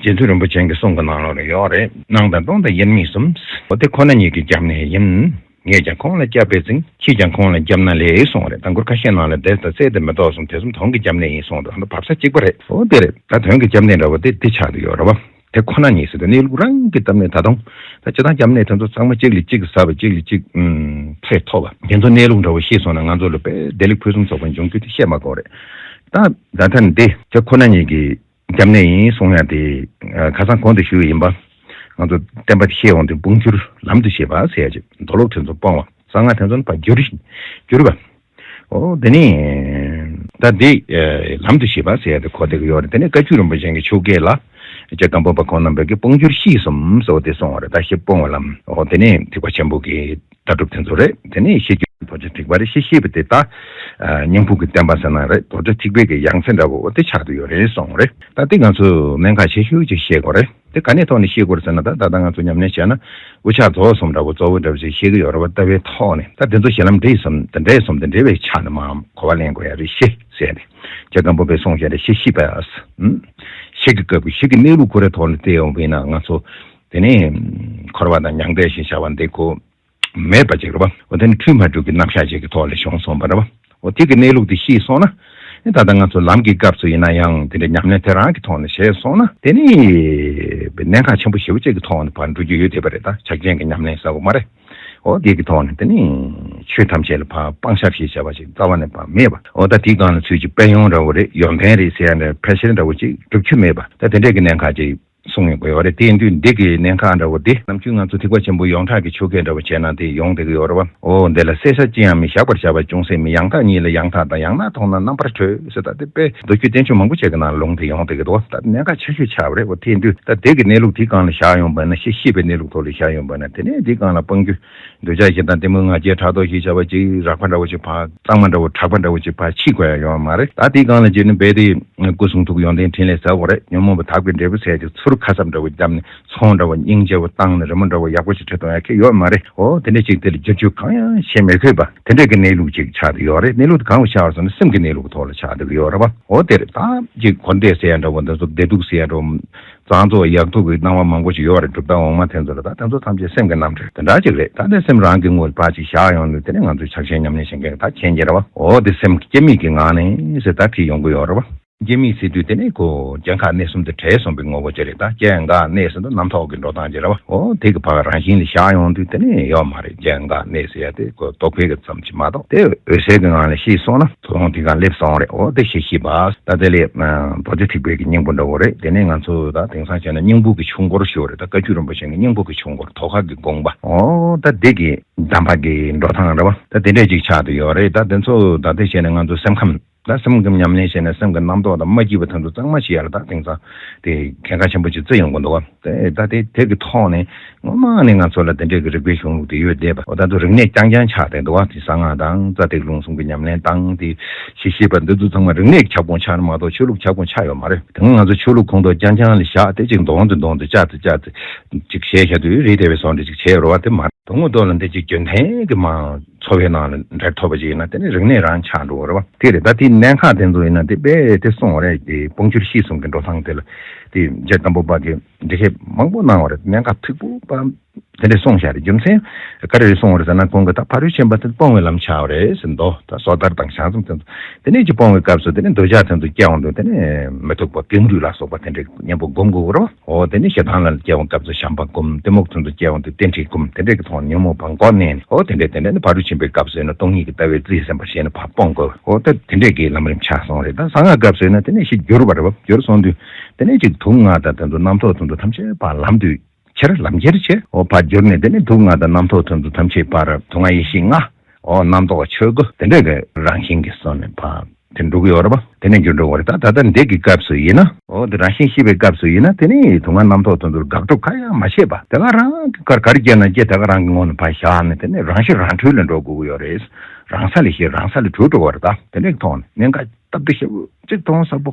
རྗེ་བཙུན་རིན་པོ་ཆེ་གི་གསུང་གི་ནང་ལོགས་ལ་ཡོད་རེད། སྣང་དང་སྟོང་དང་དབྱེར་མེད་གསུམ། འོ་དེ་ཁོ་ན་ཉིད་ཀྱི་སྐྱབས་གནས་ཡིན། ངས་ཀྱང་ཁོང་ལ་སྐྱབས་པའི་ཚིག་ཁྱེད་ཀྱང་ཁོང་ལ་སྐྱབས་ན་ལེགས་གསུངས་རེད། ད་མགུར་ཁ་ཤས་ནང་ལ་བདེ་དང་གསལ་དེ་མི་རྟོགས་གསུམ་དེ་གསུམ་དོན་གྱི་སྐྱབས་གནས་ཡིན་གསུངས་འདུག་ཨ་ནི་བབས་ས་གཅིག་པ་རེད། འོ་དེ་རེད། ད་དོན་གྱི་སྐྱབས་གནས་འདྲ་བོ་དེ་དེ་ཆགས་བསྡད་ཡོད་རེད་བ། དེ་ཁོ་ན་ཉིད་ཟེར་དུས་གནས་ལུགས་རང་གི་གཏམ་ནས་ད་དུང་ད་སྤྱིར་བཏང་སྐྱབས་གནས་དེ་ཚོ་ཚང་མ་གཅིག་ལས་གཅིག་ཟབ་པ་གཅིག་ལས་གཅིག་ཕེ་ཐོབ་པ་དེ་ཚོ་གནས་ལུགས་འདྲ་བོ་ཤེས་སོང་ན་ང་ཚོ་ལ་དཔེ་བདེ་ལེགས་ཕུན་སུམ་ཚོགས་པ་འབྱུང་རྒྱུ་དེ་བཤད་མ་དགོས་རེད། ད་ད་ལྟ་འདི་དེ་ཁོ་ན་ཉིད་ཀྱི་སྐྱབས་གནས་ཡིན་གསུང་ཡ་དེ་ཁ་སང་གོང་དུ་ཞུས་ཡིན་པ། ང་ཚོ་བསྟན་པ་དེ་ཤེས་འོང་དུས་དཔུང་འགྱུར་ལམ་དུ་བྱེད་པ་ཟེར་ཡ་ཅིག་མདོ་ལུགས་དེ་ཚོ་སྤོང་བ་གསང་སྔགས་དེ་ཚོ་ནི་བ་འགྱུར་འགྱུར་བ། འོ་དེ་ནས་ད་འདི་ལམ་དུ་བྱེད་པ་ཟེར་ཡ་དེ་གོ་བསྡད་ཀྱི་ཡོད་རེད། དེ་ནས་བཀའ་བརྒྱུད་རིན་པོ་ཆེ་གི་ཆོས་སྐད་ལ་རྗེ་སྒམ་པོ་པ་ཁོང་རྣམ་པས་ཀྱི་དཔུང་འགྱུར་ཤེས་གསུམ་ཟེར་བ་དེ་གསུངས་པ་རེད། ད་ཤེས་སྤོང་བའི་ལམ། འོ་དེ་ནས་ཐེག་པ་ཆེན་པོ་གི་ལྟ་གྲུབ་དེ་ཚོ་རེད། དེ་ནས་ཤེས་རྒྱུད་རྡོ་རྗེ་ཐེག་པ་རེད། ཤེས་ཤེས་པ་དེ་ད་སྙིང་ཕུག་གི་བསྟན་པ་ཟེར་ན་རེད། རྡོ་རྗེ་ཐེག་པའི་གི་ཡང་སྲིད་འདྲ་བོ་འོ་དེ་ཆགས་བསྡད་ཡོད་རེད་གསུངས་རེད། ད་དེ་ང་ཚོས་གནད་འགག་ཆེ་ཤོས་ཅིག་ཤེས་དགོས་རེད། དེ་ག་ནས་ཐོག་ནས་ཤེས་དགོས་རེད་ཟེར་ན་ད་ད་ལྟ་ང་ཚོ་ཉམས་ལེན་བྱས་ན་དབུ་ཕྱག་རྫོགས་གསུམ་འདྲ་བོ་གཙོ་བོ་འདྲ་བོ་ཞིག་ཤེས་ཀྱི་ཡོད་རེད་བ། ལྟ་བའི་ཐོག་ནས་ད་དེ་ཚོ་ཞལ་ལམ་འབྲས་གསུམ་དང་འབྲས་གསུམ་དང་འབྲེལ་བའི་ཆ་ནས་མར་གོ་བ་ལེན་དགོས་ཡ་རེད། ཤེས་ཟེར་ནས་རྗེ་སྒམ་པོ་པས་གསུངས་བཞག་རེད། ཤེས་ཤེས་པ། ཤེས་ཀྱི་སྐབས་ཀྱི་ཤེས་ཀྱི་གནས་ལུགས་ཁོ་རའི་ཐོག་ནས་བལྟས་ཡོང་བས་ན་ང་ཚོ་དེ་ནས་འཁོར་བ་དང་མྱང་འདས་ཞེས་བྱ་བ་འདི་ཁོ་མེད་པ་ཅིག་རེད་བ། འོ་དེ་ནི་འཁྲུལ་མ་གྲུབ་ཀྱི་རྣམ་གཞག་ཅིག་གི་ཐོག་ལ་བྱུང་སོང་བ་རེད་བ། འོ་དེ་གི་གནས་ལུགས་དེ་ཤེས་སོང་ན། ཨེ་ད་ལྟ་ང་ཚོ་ལམ་གྱི་སྐབས་སུ་ཡིན་ན་ཡང་དེ་འདྲ་ཉམས་ལེན་དེ་རང་གི་ཐོག་ནས་བྱས་སོང་ན་དེ་ནི་གནད་འགག་ཆེན་པོ་ཞེ་པོ་ཅིག་གི་ཐོག་ནས་ཕར་འགྲོ་རྒྱུ་ཡོད་བསྡད་པ་རེད། ད་ཕྱག་ཆེན་གྱི་ཉམས་ལེན་ཟེར་བ་མ་རེད། འོ་དེ་གི་ཐོག་ནས་དེ་ནི་ཆོས་ཐམས་ཅད་ལ་ཕར་སྤང་བྱ་ཞེས་བྱ་བ་ཞིག་རྩ་བ་ནས་ཕར་མེད་པ། འོ་ད་དེའི་སྒང་ལ་ཚུལ་གྱི་དཔལ་ཡོན་འདྲ་བོ་རེད། ཡོན་ཏན་རེད་ཟེར་ཡ་འདྲ་ཕལ་ཆེར་འདྲ་བོ་ཅིག་སྒྲུབ་རྒྱུ་མེད་པ། ད་དེ་འདྲས་ཀྱི་གནད་འགག་ཅིག་གསུངས་ཡོང་གི་ཡོད་རེད། དེ་ཡིན་དུས་འདི་གི་གནད་འགག་འདྲ་བོ་དེ་ནམ་རྒྱུན་ང་ཚོ་ཐེག་པ་ཆེན་པོ་ཡོངས་གྲགས་ཀྱི་ཆོ་ག་འདྲ་བོ་བྱས་ན་དེ་ཡོང་བསྡད་ཀྱི་ཡོད་རེད་བ། འོ་འདི་ལ་བསད་བྱ་ཅི་ཡང་མེད། བཞག་པར་བྱ་བ་ཅུང་ཟད་མེད། ཡང་དག་ཉིད་ལ་ཡང་དག་དང་། ཡང་ན་མཐོང་ན་རྣམ་པར་གྲོལ་ཟེར། ད་དེ་དཔེ་མདོ་རྒྱུད་བསྟན་བཅོས་མང་པོ་བྱས་ཀྱི་ནང་ལུང་དེ་ཡོང་བསྡད་ཀྱི་འདུག་ད་གནད་འགག་ཆེ་ཤོས་ཆགས་པ་རེད། འོ་དེ་ཡིན་དུས་ད་དེ་གི་གནས་ལུགས་དེ་སྒང་ལ་བཞག་ཡོང་བ་ན། ཤེས་ཤེས་པའི་གནས་ལུགས་ཐོག་ལ་བཞག་ཡོང་བ་ན། དེ་ནས་དེ་སྒང་ལ་སྤང་རྒྱུ་འདོད་ཆགས་ཞེ་སྡང་གཏི་མུག་ང་རྒྱལ་ཕྲག་དོག་ཞེས་བྱ་བ་ཅིག་རགས་པ་འདྲ་བོ་ཅིག་ཕར། གཙང་མ་འདྲ་བོ་དྲག་པ་འདྲ་བོ་ཅིག་ཕར་ཕྱིས་དགོས་ཡ་ཡོད་མ་རེད། ད་དེའི་སྒང་ལ་བྱས་ན་རྦད་དེ་སྐུ་གསུང་ཐུགས་ཡོན་ཏན་ཕྲིན་ལས་ཟེར་བ་རེད། ཉོན་མོངས་པ་དག་པའི་འབྲས་བུ་ཟེར་གྱི་ཚུར་ཁ་གསབ་འདྲ་བོ་བརྒྱབ་ནས་ཚོང་འདྲ་བོ་སྙིང་རྗེ་བོ་བཏང་ནས་རི་མོ་འདྲ་བོ་ཡག་པོ་ཞིག་བྲིས་གཏོང་ཡ་གི་ཡོད་མ་རེད། འོ་དེ་འདྲ་ཅིག་དེ་ལ་བསྒྱུར་བཅོས་གང་ཡང་བྱེད་མི་དགོས་པ་དེ་འདྲ་གི་གནས་ལུགས་ཅིག་ཆགས་བསྡད་ཡོད་རེད། གནས་ལུགས་དེ་གང་ལ་ཆགས་པ་ཟེར་ན་སེམས་ཀྱི་གནས་ལུགས་ཐོག་ལ་ཆགས་བསྡད་ཀྱི་ཡོད་རེད་པ། འོ་དེ་རེད། ད་ཅིག་འཁོར་འདས་ཟེར་ཡ་འདྲ་བོ་འདི་ཚོ་བདེ་སྡུག་ཟེར་ཡ་འདྲ་བོ། བཟང་ཚོགས་ཡག་སྡུག་གི་སྣང་བ་མང་པོ་ཞིག་ཡོད་རེད། གྲུབ་མཐའ་འོག་མ་དེ་ཚོ་ལ། ད་དེ་ཚོ་ཐམས་ཅད་སེམས་ཀྱི་རྣམ་འགྲེལ་དེ་འདྲ་ཅིག་རེད། ད་དེ་སེམས་རང་གི་ངོ་བོ་ཕར་ཅིག་བཞག་ཡོང་དུས་དེ་ནས་ང་ཚོས་ཕྱག་ཆེན་ཉམས་ལེན་བྱེད་མཁན་གྱི་ད་མཁྱེན་གྱི་རེད་བ། འོ་དེ་སེམས་སྐྱེ་མེད་ཀྱི་ངང་ནས་ཟེར་ད་བྲིས་ཡོང་གི་ཡོད་རེད་བ། སྐྱེ་མེད་ཟེར་དུས་དེ་ནས་ཁོ་རྒྱལ་ཁ་གནས་གསུམ་དུ་བྲལ་སོང་བའི་ངོ་བོ་ཅིག་རེད། ད་སྐྱེ་འགག་གནས་ཟེར་དུས་རྣམ་རྟོག་གི་འགྲོ་སྟངས་ཅིག་རེད་བ། འོ་དེ་གི་ཕར་རང་བཞིན་ལ་བཞག་ཡོང་དུས་དེ་ནས་ཡོད་མ་རེད། སྐྱེ་འགག་གནས་ཟེར་ཡ་དེ་ཁོ་རྟོག་པའི་གི་ཙམ་ཅིག་མ་གཏོགས། དེ་འོད་གསལ་གྱི་ངང་ལ་ཤེས་སོང་ན་དོན་དེ་གང་སླེབས་སོང་རེད། འོ་དེ་ཤེས་ཤེས་པ། ད་དེ་ལས་རྡོ་རྗེ་ཐེག་པའི་གི་སྙིང་པོ་འདྲ་བོ་རེད། དེ་ནས་ང་ཚོ་ད་དེང་སང་བྱས་ན་སྙིང་པོ་གི་ཆོས་འཁོར་ཞུ་བ་རེད། ད་བཀའ་བརྒྱུད་རིན་པོ་ཆེ་གི་སྙིང་པོ་གི་ཆོས་འཁོར་དོ་ཁ་གི་དགོངས་པ། འོ་ད་དེ་གི་གདམས་པ་གི་འགྲོ་སྟངས་རེད་བ། ད་དེ་འདྲས་ཅིག་ཆགས་བསྡད་ཡོད་རེད། ད་དེ་ཚོ་ད་དེ་བྱས་ན་ང་ཚོ་སེམས་ཁམས། ད་སེམས་ཀྱི་ཉམས་ལེན་བྱས་ནས་སེམས་ཀྱི་རྣམ་རྟོག་དང་མ་སྐྱིད་པ་དེ་ཚོ་གཙང་མ་བྱེད་ཡ་ལ་ད་དེང་སང་དེ་གལ་འགངས་ཆེན་པོ་ཅིག་བརྩི་ཡོང་གི་འདུག་བ། དེ་ད་དེ་དེ་གི་ཐོག་ནས་སྔོན་མ་ནས་ང་ཚོ་ལ་དེ་འདྲའི་གི་རིག་པའི་གཞུང་ལུགས་དེ་ཡོད་བསྡད་པ། འོ་ད་ཚོ་རིག་གནས་རྐྱང་རྐྱང་ཆགས་བསྡད་འདུག་བ། དེ་གསང་སྔགས་དང་རྩ་ཐེག་ལུང་གསུམ་གྱི་ཉམས་ལེན་དང་དེ་ཤེས་ཤེས་པ་འདི་ཚོ་ཚང་མ་རིག་གནས་ཀྱི་ཁྱབ་ཁོངས་ཆགས་ནི་མ་གཏོགས་ཆོས་ལུགས་ཁྱབ་ཁོངས་ཆགས་ཡོད་མ་རེད། དེ་སྔོན་ང་ཚོ་ཆོས་ལུགས་ཁོངས་གཏོགས་རྐྱང་རྐྱང་ལ་བཞག་དེ་ཅིག་མདོ་དབང་དུ་འདོན་དུ་བཅའ་དུ་བཅའ་དུ་ཅིག་བྱས་བཞག་དུས་རེད། དེ་བས་སོང་འདྲ་ཅིག་བྱས་ཡོད་རེད་བ། དེ་མ་རེད། དོན་དངོས་ཐོག་ལ་འདི་ཅིག་རྒྱུན་ལྡན་གྱི་མ། འཚོ་བའི་ནང་ལ་འབྲེལ་ཐོབ་པ་ཅིག་ཡིན་ན་དེ་ནི་རིག་གནས་རང་ཆགས་འགྲོ་བ་རེད་བ། དེ་རེད། ད་དེའི་གནད་འགག་དེ་ཚོ་ཡིན་ན་དེ་དཔེ་དེ་གསུངས་པ་རེད། དེ་དཔུང་སྒྱུར་གཤིས་གསུམ་གྱི་འགྲོ་སྟངས་དེ་ལ་དེ་རྗེ་སྒམ་པོ་པ་གིས་འགྲེལ་བཤད་མང་པོ་གནང་བ་རེད། གནད་འགག་མཐུག་པོ་པ་དེ་འདྲས་གསུངས་བཞག་རེད། རྒྱུ་མཚན་ག་རེ་རེད་གསུངས་པ་རེད་ཟེར་ན་ཁོང་གིས་ད་ཕ་རོལ་ཕྱིན་པ་དེ་སྤོང་བའི་ལམ་ཆགས་པ་རེད་ཟེར། མདོ་ད་སོ་ཐར་དང་བྱང་སེམས་དེ་ཚོ་དེ་ནས་ཅིག་སྤོང་བའི་སྐབས་སུ་དེ་ནས་འདོད་ཆགས་དེ་ཚོ་སྐྱེ་འོང་དུས་དེ་ནས་མི་ཐུབ་པ་གེགས་རུས་ལ་སོགས་པ་དེ་འདྲས་གཉེན་པོ་སྒོམ་དགོས་རེད་བ། འོ་དེ་ནས་ཞེ་སྡང་ལ་སྐྱེ་བ་སྐབས་སུ་བྱམས་པ་སྒོམ། གཏི་མུག་ཚུན་དུ་སྐྱེ་བ་དེ་རྟེན་འབྲེལ་སྒོམ། དེ་འདྲས་ཀྱི་ཐོག་ནས་ཉོན་མོངས་པ་མགོ་མནན་ནས། འོ་དེ་འདྲས་དེ་འདྲས་ནི་ཕ་རོལ་ཕྱིན་པའི་སྐབས་སུ་ཡིན་ན་སྟོང་ཉིད་ཀྱི་ལྟ་བའི་རྩིས་ཟིན་པར་བྱས་ནས་ཕར་སྤོང་དགོས། འོ་ད་དེ་འདྲས་ཀྱི་ལམ་རིམ་ཆགས་སོང་རེད། ད་གསང་སྔགས་སྐབས་སུ་ཡིན་ན་དེ་ནས་ཞིག་འགྱུར་བ་རེད་བ། འགྱུར་སོང་དུས་དེ་ནས་ཅིག་དུག་ལྔ་དང་དེ་ཚོ་རྣམ་རྟོག་དེ་ཚོ་ཐམས་ཅད་ཕར་ལམ་དུ་ཁྱེར། ལམ་ཁྱེར་བྱས། འོ་ཕར་བསྒྱུར་ནས་དེ་ནས་དུག་ལྔ་དང་རྣམ་རྟོག་དེ་ཚོ་ཐམས་ཅད་ཕར་དུག་ལྔ་ཡེ་ཤེས་ལྔ། འོ་རྣམ་རྟོག་ཆོས་སྐུ་དེ་འདྲས་ཀྱི་རང་བཞིན་གྱི་སོ་ནས་ཕར། དེ་འགྲོ་གི་ཡོད་རེད་པ། དེ་ནས་འགྱུར་འགྲོ་གི་རེད། ད་ད་ལྟ་འདི་གི་སྐབས་སུ་ཡིན་ན། འོ་དེ་རང་བཞིན་ཤེས་པའི་སྐབས་སུ་ཡིན་ན་དེ་ནི་དུག་ལྔ་རྣམ་རྟོག་དེ་ཚོར་དགག་སྒྲུབ་གང་ཡང་མ་བྱེད་པ། དེ་ག་རང་གི་གར་གར་སྐྱེས་ན་སྐྱེས། དེ་ག་རང་གི་ངོ་ནས་ཕར་བཞག་ནས་དེ་ནི་རང་ཤེས་རང་གྲོལ་ལ་འགྲོ་དགོས་ཀྱི་ཡོད་རེད། རང་ས་ལ་ཤེས་རང་ས་ལ་གྲོལ་འགྲོ་བ་རེད། ད་དེ་འདྲའི་ཐོག་ནས་གནད་འགག་སྟབས་བདེ་ཞེ་པོ་གཅིག་མཐོང་ས་པོ།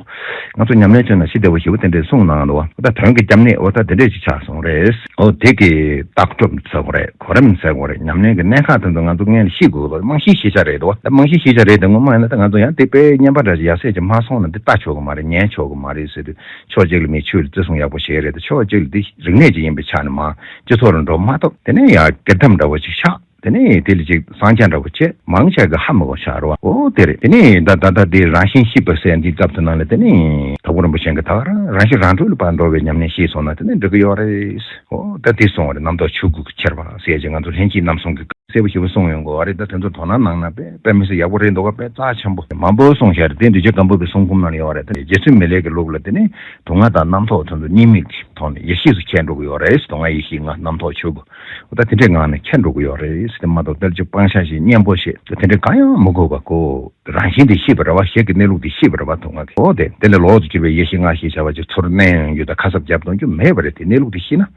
ང་ཚོ་ཉམས་ལེན་བྱས་ན་ཞི་བདེ་བོ་ཞེ་པོ་དེ་འདྲའི་གསུངས་གནང་འདུག་བ། ད་དོན་གྱི་སྐྱབས་གནས་འོ་ད་དེ་འདྲས་ཅིག་ཆགས་སོང་རེད། འོ་དེ་གི་ལྟ་གྲུབ་ཟེར་དགོས་རེད། གོ་རིམ་ཟེར་དགོས་རེད། ཉམས་ལེན་གྱི་གནད་འགག་དེ་ཚོ་ང་ཚོ་སྔོན་ལ་ཤེས་དགོས་པ། རྨང་གཞིའི་ཤེས་བྱ་རེད་འདུག་བ། ད་རྨང་གཞིའི་ཤེས་བྱ་རེད་དེ་ངོ་མ་ཡིན་ན་ད་ང་ཚོ་ཡང་དེ་དཔེ་བསྙེན་པ་འདྲ་ཞིག་ཡར་སེ་ཅིག་མ་སོང་ན་འདི་ལྟ་ཆོག་གི་མ་རེད། ཉན་ཆོག་གི་མ་རེད་ཟེར་དུས་ཕྱོགས་གཅིག་ལ་མི་ཆོས་ལ་བརྩི་སྲུང་ཡག་པོ་བྱས་རེད་དེ། ཕྱོགས་གཅིག་ལ་འདི་རིག་གནས་ཅིག་ཡིན་པའི་ཆ་ནས་མ་སྤྱི་ཚོགས་ལ་འགྲོ་མ་ཐུབ། དེ་ནས་ཡང་སྒེར་གཏམ་འདྲ་བོ་ཅིག་ཆགས། དེ་ནས་དེ་ལ་ཅིག་གསང་རྒྱ་འདྲ་བོ་བྱས། མང་ཆེ་གི་ཧ་མི་གོ་ཆགས་རེད་བ། འོ་དེ་རེད། དེ་ནས་ད་ད་ད་དེ་རང་བཞིན་གཤིས་པ་ཟེར་འདི་སྐབས་དེ་ནང་ལ་དེ་ནས་དྭགས་པོ་རིན་པོ་ཆེ་གི་ད་ག་རང་རང་བཞིན་རང་གྲོལ་ལ་ཕར་འགྲོ་བའི་ཉམས་ལེན་ཤེས་སོང་ན་དེ་ནས་འགྲིག་གི་ཡོད་རེད། འོ་ད་དེ་གསུངས་པ་རེད། རྣམ་རྟོག་ཆོས་སྐུ་གི་ཁྱེར་བ་ཟེར་ཅིག་ང་ཚོ་ལྷན་སྐྱེས་རྣམ་གསུམ་གི་གསལ་པོ་ཞེ་པོ་གསུངས་ཡོང་གི་ཡོད་རེད། ད་དེ་ཚོ་དོ་སྣང་གནང་ན་དཔེ་དཔེ་མི་སྲིད་ཡག་པོ་རེད་འདུག་ག་དཔེ་རྩ་ཆེན་པོ་མང་པོ་གསུངས་བཞག་རེད། དེ་འདུས་བྱས་སྒམ་པོ་པའི་གསུང་འབུམ་ནང་ལ་ཡོད་རེད། ད་རྗེ་བཙུན་མི་ལའི་གི་ལུགས་ལ་དེ་ནས་དུག་ལྔ་དང་རྣམ་རྟོག་དེ་ཚོ་གཉིས་མེད་ཀྱི་ཐོག་ནས་ཡེ་ཤེས་སུ་ཁྱེར་འགྲོ་གི་ཡོད་རེད། དུག་ལྔ་ཡེ་ཤེས་ལྔ་རྣམ་རྟོག་ཆོས་སྐུ། འོ་ད་དེ་འདྲའི་ངང་ནས་ཁྱེར་འགྲོ་གི་ཡོད་རེད། དེ་མ་གཏོགས་དཔེར་ཆ་སྤང་བྱ་ཞིག་གཉེན་པོ་ཞིག་དེ་འདྲ་གང་ཡང་མི་དགོས་པ་ཁོ་རང་བཞིན་དེ་ཤེས་པ་རེད་བ། གཞི་གི་གནས་ལུགས་དེ་ཤེས་པ་རེད་བ། དུག་ལྔ་གི། འོ་དེ་དེ་ལས་ལོགས་སུ་གྱུར་པའི་ཡེ་ཤེས་ལྔ་ཞེས་བྱ་བ་ཅིག་ཚུར་གནས་ཡོང་རྒྱུ་དང་ཁ་གསབ་རྒྱབ་གཏོང་རྒྱུ་མེད་པ་རེད། དེ་གནས་ལུགས་དེ་ཤེས་ན།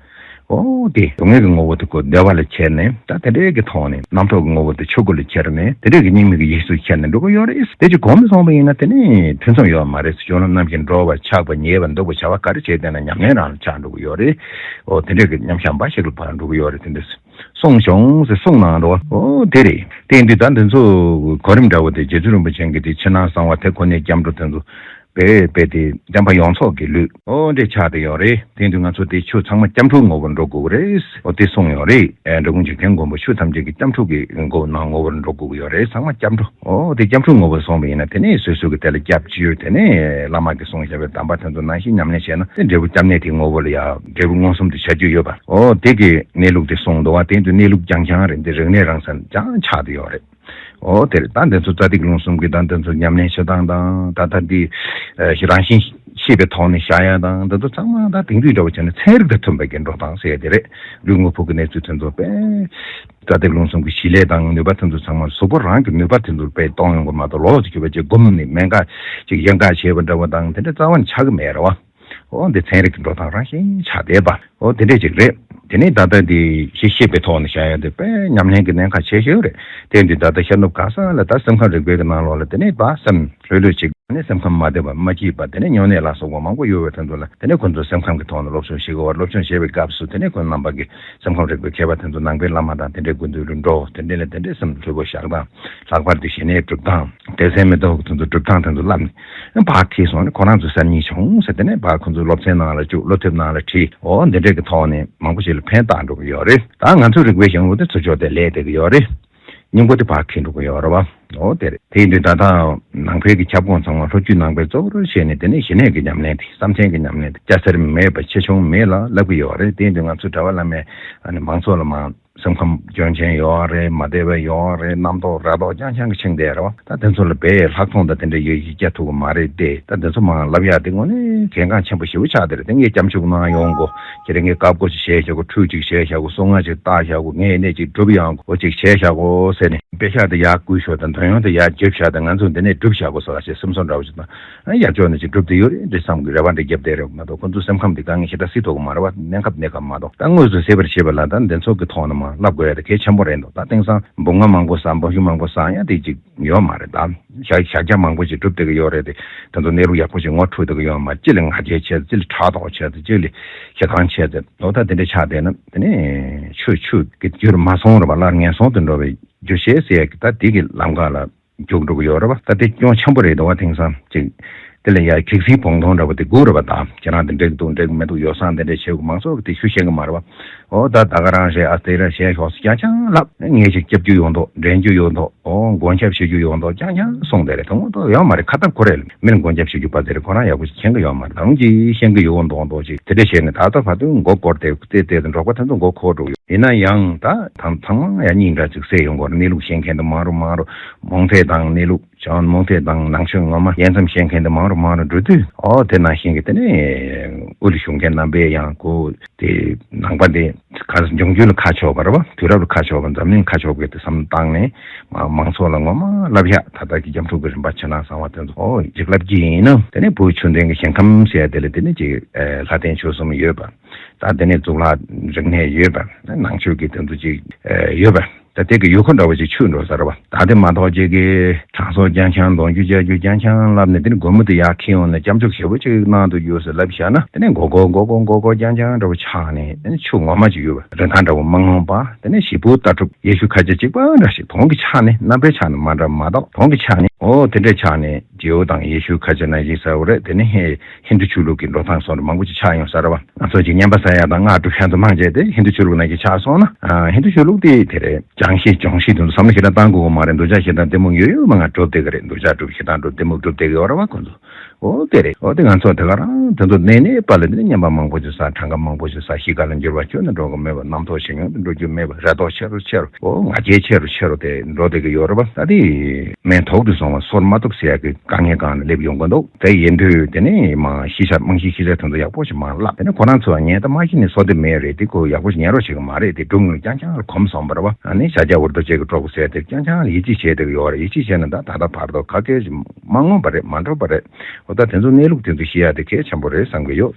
འོ་དེ་སྡུག་བསྔལ་གྱི་ངོ་བོ་དེ་ཁོ་བདེ་བ་ལ་ཁྱེར་ནས། ད་དེ་འདྲའི་གི་ཐོག་ནས་རྣམ་རྟོག་གི་ངོ་བོ་དེ་ཆོས་སྐུ་ལ་ཁྱེར་ནས། དེ་འདྲའི་གི་གཉིས་མེད་ཀྱི་ཡེ་ཤེས་སུ་ཁྱེར་ནས་འགྲོ་གི་ཡོད་རེད། དེ་ཅིག་གོམས་སོང་བ་ཡིན་ན་དེ་ནི་ཐུན་མཚམས་ཡོད་མ་རེད། སྤྱོད་ལམ་རྣམ་བཞི་འགྲོ་བ་ཆགས་པ་ཉེས་པ་འདུག་པ་བྱ་བ་ག་རེ་བྱས་བསྡད་ན་ཉམས་ལེན་རང་ལ་ཆགས་འགྲོ་གི་ཡོད་རེད། འོ་དེ་འདྲའི་གི་མཉམ་བཞག་འབའ་ཞིག་ལ་ཕར་འགྲོ་གི་ཡོད་རེད། དེ་འདྲ་གསུངས་བྱུང་ཟེར་གསུངས་གནང་འདུག་བ། འོ་དེ་རེད། དེ་ཡིན་དུས་ད་འདི་ཚོ་གོ་རིམ་འདྲ་བོ་དེ་རྗེ་བཙུན་རིན་པོ་ཆེ་གི་དེ་ཕྱི་ནང་གསང་བ་དེ་ཁོ་ནའི་སྐྱབས་འགྲོ་དེ་ཚོ་དཔེ་དཔེ་དེ་བསྟན་པ་ཡོངས་རྫོགས་ཀྱི་ལུས་འོ་འདྲས་ཆགས་བསྡད་ཡོད་རེད། དེ་ཡིན་དུས་ང་ཚོ་དེ་ཆོས་ཚང་མ་སྐྱབས་འགྲོའི་ངོ་བོར་འགྲོ་དགོས་ཀྱི་རེད། འོ་དེ་གསུངས་ཡོད་རེད། ཨེ་འབྲི་གུང་འཇིག་རྟེན་མགོན་པོ་ཆོས་ཐམས་ཅད་ཀྱི་སྐྱབས་འགྲོ་གི་ངོ་བོ་ནང་ངོ་བོར་འགྲོ་དགོས་ཀྱི་ཡོད་རེད། ཚང་མ་སྐྱབས་འགྲོ། འོ་དེ་སྐྱབས་འགྲོའི་ངོ་བོར་སོང་བ་ཡིན་ན་དེ་ནས་སོ་སོ་གི་དེ་ལ་སྐྱབས་བཅོལ། དེ་ནས་བླ་མ་གིས་གསུངས་བཞག་པའི་གདམས་པ་དེ་ཚོ་ནང་བཞིན་ཉམས་ལེན་བྱས་ན་དེ་འབྲས་བུ་སྐྱབས་གནས་དེའི་ངོ་བོ་ལ་ཡང་འབྲས་བུ་མངོན་སུམ་དུ་བྱ་རྒྱུ་ཡོད་པ། འོ་དེ་གི་གནས་ལུགས་དེ་གསུངས་འདུག་བ། དེ་ཡིན་དུས་གནས་ལུགས་རྐྱང་རྐྱང་རེད། འདི་རིག་གནས་རང་སར་རྐྱང་ཆགས་བསྡད་ཡོད་རེད། འོ་དེ་རེད། ད་འདི་ཚོ་རྩ་ཐིག་ལུང་གསུམ་གྱི་ད་འདི་ཚོ་ཉམས་ལེན་བྱེད་སྟངས་དང་། ད་ལྟ་འདི་ཨ་ཞེ་རང་བཞིན་ ཤེས་པའི་ཐོག་ནས་བཞག་ཡ་དང་འདི་ཚོ་ཚང་མ་ད་དེང་དུས་འདྲ་བོ་བྱས་ན་ཚན་རིག་དང་མཐུན་པའི་གི་འགྲོ་སྟངས་ཟེར་ཡ་དེ་རེད། ལུས་དངོས་ཕུང་གི་གནས་ཚུལ་དེ་ཚོ་དཔེ། སྐྲ་དེབ་རླུང་གསུམ་གྱི་གཞི་ལས་དང་ནུས་པ་དེ་ཚོ་ཚང་མ་གཟུགས་པོ་རང་གི་ནུས་པ་དེ་ཚོ་དཔེ་གཏོང་ཡོང་གི་མ་གཏོགས་ལོགས་སུ་གྱུར་པ་ཅིག་སྒོམ་ནས་སྨན་ཁང་ཅིག་གཡང་ཁ་བྱས་པ་འདྲ་བོ་དང་དེ་འདྲ་རྩ་བ་ནས་ཆགས་ཀྱི་མེད་རེད་བ། འོ་འདི་ཚན་རིག་གི་འགྲོ་སྟངས་རང་བཞིན་ཆགས་བསྡད་པ། འོ་དེ་འདྲས་ཅིག་རེད། དེ་ནས་ད་ལྟ་འདི་ཤེས་ཤེས་པའི་ཐོག་ནས་བཞག་ཡ་འདི་དཔེ་ཉམས་ལེན་གྱི་གནད་འགག་ཆེ་ཤོས་རེད། དེ་འདི་ད་ལྟ་ཤར་ནུབ་ག་ས་ལ་ད་སེམས་ཁམས་རིག་པའི་གི་ནང་ལོགས་ལ་དེ་ནས་ད་སེམས་ལྷོད་ལྷོད་ཅིག་ནས་སེམས་ཁམས་མ་བདེ་བ་མ་སྐྱིད་པ་དེ་ནས་སྨྱོ་ནད་ལ་སོགས་པ་མང་པོ་ཡོད་པའི་དོན་དུ་ལ་དེ་ནས་ཁོ་ཚོ་སེམས་ཁམས་ཀྱི་ཐོག་ནས་སློབ་སྦྱོང་བྱེད་དགོས་པ། སློབ་སྦྱོང་བྱེད་པའི་སྐབས་སུ་དེ་ནས་ཁོ་རྣམ་པ་གི་སེམས་ཁམས་རིག་པའི་མཁས་པ་དེ་ཚོ་ནང་པའི་བླ་མ་དང་དེ་འདྲའི་སྐུ་མདུན་ལ་འགྲོ། དེ་འདྲ་ལ་དེ་འདྲའི་སེམས་ལྷོད་པོ་བཞག་དང་། ལྷག་པར་དུ་ཞི་གནས་སྒྲུབ་སྟངས་སྡེ་ཚན་མི་འདྲ་བ་དེ་ཚོ་སྒྲུབ་སྟངས་དེ་ཚོ་བསླབ་ནས་ཕར་ཁྱེར་སོང་ནས་ཁོ་རང་ཚོ་གསར་རྙིང་བྱུང་ཟེར། དེ་ནས་ཕར་ཁོ་ཚོ་སློབ་ཚན་ནང་ལ་བཅུག་སློབ་དེབ་ནང་ལ་བྲིས། འོ་འདི་འདྲའི་གི་ཐོག་ནས་མང་པོ་ཞིག་ལ་ཕན་བཏགས་འགྲོ་གི་ཡོད་རེད། ད་ང་ཚོ་རིག་པའི་གཞུང་ལུགས་དེ་ཚུར་ཕྱོགས་དེ་ལས་བསྡད་གི་ཡོད་རེད། སྙིང་པོ་དེ་ཕར་འཁྱེར་འགྲོ་གི་ཡོད་རེད་བ། འོ་དེ་རེད། དེ་ཡིན་དུས་ད་ལྟ་ནང་པའི་གི་ཁྱབ་ཁོངས་ཚང་མ་ལྷོ་རྒྱུད་ནང་པའི་གཙོ་བོར་བྱས་ནས་དེ་ནས་ཞི་གནས་ཀྱི་ཉམས་ལེན་དེ་བསམ་གཏན་གྱི་ཉམས་ལེན་དེ་སྐྱ་སེར་མེད་པ་ཆེ་ཆུང་མེད་ལ་བསླབ་གི་ཡོད་རེད། དེ་ཡིན་དུས་ང་ཚོ་གྲྭ་པ་བླ་མས་ཨ་ནི་མང་ཚོགས་ལ་མང་སེམས་ཁམས་སྐྱོན་ཅན་ཡོད་རེད། མ་བདེ་བ་ཡོད་རེད། རྣམ་རྟོག་རེ་དོགས་རྐྱང་རྐྱང་གི་འཆིང་བསྡད་རེད་བ། ད་དེ་ཚོ་ལ་བས་ལྷག་མཐོང་དང་དེ་འདྲ་ཡོད་ཡིག་རྒྱག་ཐུབ་ཀྱི་མ་རེད་དེ། ད་དེ་ཚོ་མང་ལབ་ཡག་དེ་དངོས་གནས་གལ་འགངས་ཆེན་པོ་ཞེ་པོ་ཆགས་བསྡད་རེད། དེ་ངས་སྐྱབས་འཇུག་གནང་ཡོང་དགོས། ཁྱེད་རང་ངས་བཀའ་བསྒོ་ཅིག་བྱས་བཞག་གོ། ཁྲུས་ཅིག་བྱས་བཞག་གོ། གསུང་ངག་ཅིག་བཏགས་བཞག་གོ། ངས་ནས་ཅིག་སྒྲུབ་ཡོང་གོ། ཅིག་བྱས་བཞག་གོ་ཟེར་ནས་དཔེ་ཤག་དེ་ཡར་བསྐུར་ཤོག་དང་འདོན་ཡོང་དེ་ཡར་བརྗོད་བཞག་དང་ང་ཚོ་འདི་ནས་སྒྲུབ་བཞག་གོ་ཟེར་ལ་ཞེས་སེམས་གསོ་འདྲ་བོ་ཅིག་དང་། ཨ་ཡར་ཕྱོགས་ནས་ཅིག་སྒྲུབ་བསྡད་ཡོད་རེད་འདྲ་བསམ་གི་རེ་བ་འདྲ་བརྒྱབ་བསྡད་རེད་མ་གཏོགས། ཁོ་ཚོ་སེམས་ཁམས་དེ་དཀའ་ངལ་ཞེ་དྲག་སེལ་ཐུབ་ཀྱི་མ་རེད་བ། གནས་སྐབས་གནས་སྐབས་མ་གཏོགས། ད་དངོས་སུ་སེལ་བར་བྱེད་པ་ལ་ད་འདི་ཚོ་གི་ཐོག་ནས་མར་བསླབ་དགོས་ཡ་དེ་གལ་ཆེན་པོ་རེད་འདུག་ད་དེང་སང་འབུམ་ལྔ་མང་པོ་བསགས། འབུམ་བཞི་མང་པོ་བསགས་ཡ་དེ་ཅིག་ཡོད་མ་རེད། ད་ཞག་ཞག་བརྒྱ་མང་པོ་ཅིག་སྒྲུབ་བསྡད་ཀྱི་ཡོད་རེད་དེ། དེ་ཚོ་གནས་ལུགས་ཡག་པོ་ཅིག་ངོ་འཕྲོད་བསྡད་ཀྱི་ཡོད་མ་རེད། གཅིག་ལ་ང་རྒྱལ་ཆེ་ཙམ། གཅིག་ལ་ཕྲག་དོག་ཆེ་ཙམ། གཅིག་ལ་ཞེ་སྡང་ཆེ་ཙམ། འོ་ད་དེ་འདྲ་ཆགས་བསྡད་ན་དེ་ནས་ཆོས་ཆོས་ཀྱི་རྒྱུར་མ་སོང་རེད་བ། སླར་ངན་སོང་དུ་འགྲོ་བའི་རྒྱུ་བྱེད་ཟེར་ཡ་གི་ད་དེ་གི་ལམ་ཁ་ལ་རྒྱུག་འགྲོ་གི་ཡོད་རེད་བ། ད་དེ་སྐྱོན་ཆེན་པོ་རེད་འདུག་བ། དེང་སང་ཅིག་དེ་ལ་ཡ་གེགས་སེལ་བོང་སྟོན་འདྲ་བོ་དེ་དགོས་རེད་བ། ད་ཁྱེད་རང་དེ་འགྲིག་འདུག་འགྲིག་མི་འདུག་ཡོ་བསྲང་དེ་འདྲ་བྱེད་དགོས། མང་ཚོགས་ཀྱིས་དེ་ཞུ་ཤེས་ཀྱི་མ་རེད་བ། འོ་ད་ད་ག་རང་རེད། ཨ་དེ་རང་བྱས་ཤོག་ཟེར་རྐྱང་རྐྱང་ལབ། ངས་ཅིག་སྐྱབས་རྒྱུ་ཡོད་མདོག་འདྲེན་རྒྱུ་ཡོད་མདོག་འོ་མགོན་སྐྱབས་བྱེད་རྒྱུ་ཡོད་མདོག་རྐྱང་རྐྱང་གསུངས་བསྡད་རེད། དེ་ངོ་ཐོག་ཡོད་མ་རེད། ཁ་ཏབ་ཁོ་རེད། མི་ལ་མགོན་སྐྱབས་བྱེད་རྒྱུ་པ་དེ་རེད། ཁོ་རང་ཡག་པོ་ཞིག་མཁྱེན་གྱི་ཡོད་མ་རེད། རང་གིས་ཤེས་ཀྱི་ཡོད་མདོག་མདོག་ཅིག་དེ་འདྲ་བྱས་ནས་ད་ལྟ་བར་དུ་མགོ་སྐོར་ཏེ་ཏེ་ཏེ་འབྲོག་པ་དེ་ཚོ་མགོ་འཁོར་འགྲོ་གི་ཡོད། ཡིན་ན་ཡང་ད་དང་ཚང་མ་ཡང་སྙིང་འདྲ་ཅིག་བསྲེས་ཡོང་གི་རེད། གནས་ལུགས་ཤེས་མཁན་དེ་མང་རུ་མང་རུ། མུ་སྟེགས་དང་གནས་ལུགས། བྱང་མུ་སྟེགས་དང་ནང་ཆོས་ངོ་མ་དབྱེ་མཚམས་ཤེས་མཁན་དེ་མང་རུ་མང་རུ་འགྲོ་དུས། ཨོ་དེ་ནང་བཞིན་གྱི་དེ་ནས་དབུ་ལ་བཞུགས་མཁན་རྣམ་པས་ཡང་ཁོ་དེ་ནང་པ་དེ་ག་ས་འབྱུང་འགྱུར་ལ་ཁ་ཕྱོགས་པ་རེད་བ། དུས་རབས་ལ་ཁ་ཕྱོགས་པ། འཛམ་གླིང་ཁ་ཕྱོགས་པའི་དེ་བསམ་བློ་བཏང་ནས་མ་མང་ཚོགས་ལ་ངོ་མ་བསླབ་ཡག་ད་ལྟ་གི་སྐྱབས་འགྲོ་གི་རིམ་པ་ཕྱི་ནང་གསང་བ་དེ་ཚོ་ཨོ་ཅིག་བསླབ་ཀྱི་ཡིན་ན། དེ་ནས་བོད་ཆོས་ལྡན་གྱི་ཞིང་ཁམས་ཟེར་ཡ་དེ་ལ་དེ་ནས་ཅིག་ལྷ་ལྡན་ཆོས་གསུམ་ཡོད་པ། ད་དེ་ནས་གཙུག་ལག་རིག་གནས་ཡོད་པ། ནང་ཆོས་ཀྱི་དེ་ཚོ་ཅིག་ཡོད་པ། ད་དེ་གི་ཡུལ་ཁོ་འདྲ་བོ་ཅིག་ཆུད་འགྲོ་ས་རེད་བ། ད་དེ་མ་གཏོགས་ཅིག་གི་དྲང་སྲོང་རྐྱང་རྐྱང་གདོང་རྒྱུད་བཅའ་རྒྱུ་རྐྱང་རྐྱང་ལབ་ནས་དེ་ནི་སྒོར་མོ་དེ་ཡར་འཁྱེར་ཡོང་ནས་སྐྱབས་འཇུག་ཞེ་པོ་ཅིག་གནང་འདུག་ཡོད་ཟེར་ལབ་བཞག་ན། དེ་ནས་མགོ་སྐོར་མགོ་སྐོར་མགོ་སྐོར་རྐྱང་རྐྱང་འདྲ་བོ་ཆགས་ནས། དེ་ནས་ཆུ་ངོ་མ་ཅིག་ཡོད་པ། རིན་ཐང་འདྲ་བོ་མ་མངོན་པ། དེ་ནས་བྱེད་པོ་ལྟ་གྲུབ་ཡེ་ཤུ་ཁ་ཆེ་གཅིག་པ་འདྲ་ཞིག་དོན་གྱི་ཆ་ནས། རྣམ་པའི་ཆ་ནས་མ་འདྲ་མ་གཏོགས་དོན་གྱི་ཆ་ནས་ཨོ་དེ་འདྲའི་ཆ་ནས་ཇེའུ་དང་ཡེ་ཤུ་ཁ་ཆེ་ནང་བཞིན་ཟེར་བ་རེད། དེ་ནས་ཧི་ཧིན་དུ་ཆོས་ལུགས་ཀྱི་འགྲོ་སྟངས་སོགས་མང་པོ་ཅིག་ཆགས་ཡོང་ས་རེད་བ། ང་ཚོ་ཅིག་བསྙེན་པ་ཟ་ཡ་དང་སྔགས་སྒྲུབ་ཡ་ཚོ་མང་ཆེ་དེ་ཧིན་དུ་ཆོས་ལུགས་ནང་བཞིན་ཆགས་སོང་ན། ཨ་ཧིན་དུ་ཆོས་ལུགས་དེ་དེ་རེད། སྦྱང་ཤེས་སྦྱོང་ཤེས་དེ་ཚོ་བསམ་བློ་ཞེ་དྲག་བཏང་དགོས་མ་རེད། འདུལ་བྱ་ཞེ་དྲག་གཏི་མུག་ཡོད་ཡོད་མ་ང་སྒྲུབ་བསྡད་ཀྱི་རེད། འདུལ་བྱ་སྒྲུབ་ཞེ་དྲག་སྒྲུབ་གཏི་མུག་སྒྲུབ་བསྡད་ཀྱི་ཡོད་རེད་བ་ཁོ་ཚོ། ཨོ་དེ་རེད། ཨོ་དེ་ང་ཚོ་དེ་ག་རང་དེ་ཚོ་གནས་གནས་པ་ལ་དེ་ནས་བསྙེན་པ་མང་པོ་ཅིག་བསགས། གྲངས་ཀ་མང་པོ་ཅིག་བསགས། གཤིས་ཀ་ལ་འགྱུར་བ་ཁྱོན་ནས་འགྲོ་གི་མེད་པ། རྣམ་རྟོག་ཇེ་ཉུང་དུ་འགྲོ་རྒྱུ་མེད་པ། རེ་དོགས་ཆེ་རུ་ཆེ་རུ། ཨོ་ང་རྒྱལ་ཆེ་རུ་ཆེ་རུ་དེ་འགྲོ་བསྡད་ཀྱི་ཡོད་རེད་བ། ད་དེ་སྨན་དོག་ཏུ་སོང་བ་སོར་མ་ཐུབ་ཟེར་ཡག་གི་དཀའ་ངལ་སྒང་ལ་སླེབས་ཡོང་གི་འདུག་དེ་ཡིན་དུས་དེ་ནས་མ་གཞིས་ཆགས་རྨང་གཞིའི་གཞིས་ཆགས་དེ་ཚོ་ཡག་པོ་ཞིག་མ་བརླག་དེ་ནས་ཁོ་རང་ཚོ་ཉལ་ད་མ་གཞི་ནས་བཟོ་དེ་མེད་རེད། དེ་ཁོ་ཡག་པོ་ཞིག་ཉལ་རོགས་བྱེད་ཀྱི་མ་རེད། དེ་སྒྲུབ་དངུལ་རྐྱང་རྐྱང་ལ་གོམས་སོང་བ་རེད་བ། ཨ་ནི་ཤཱཀྱ་ཝ་དྷ་བཅས་ཀྱི་གྲོགས་པོ་ཟེར་དེ་རྐྱང་རྐྱང་ལ་ཡིད་ཆེས་བྱས་བསྡད་ཀྱི་ཡོད་རེད། ཡིད་ཆེས་བྱས་ན་ད་ད་ལྟ་བར་དུ་ག་གེ་ཞིག་མ་མངོན་པ་རེད། མ་འགྲུབ་པ་རེད། འོ་ད་དེ་ཚོ་གནས་ལུགས་དེ་ཚོ་ཤེས་ཡ་དེ་གལ་ཆེན་པོ་རེད་བསམ་གྱི་ཡོད།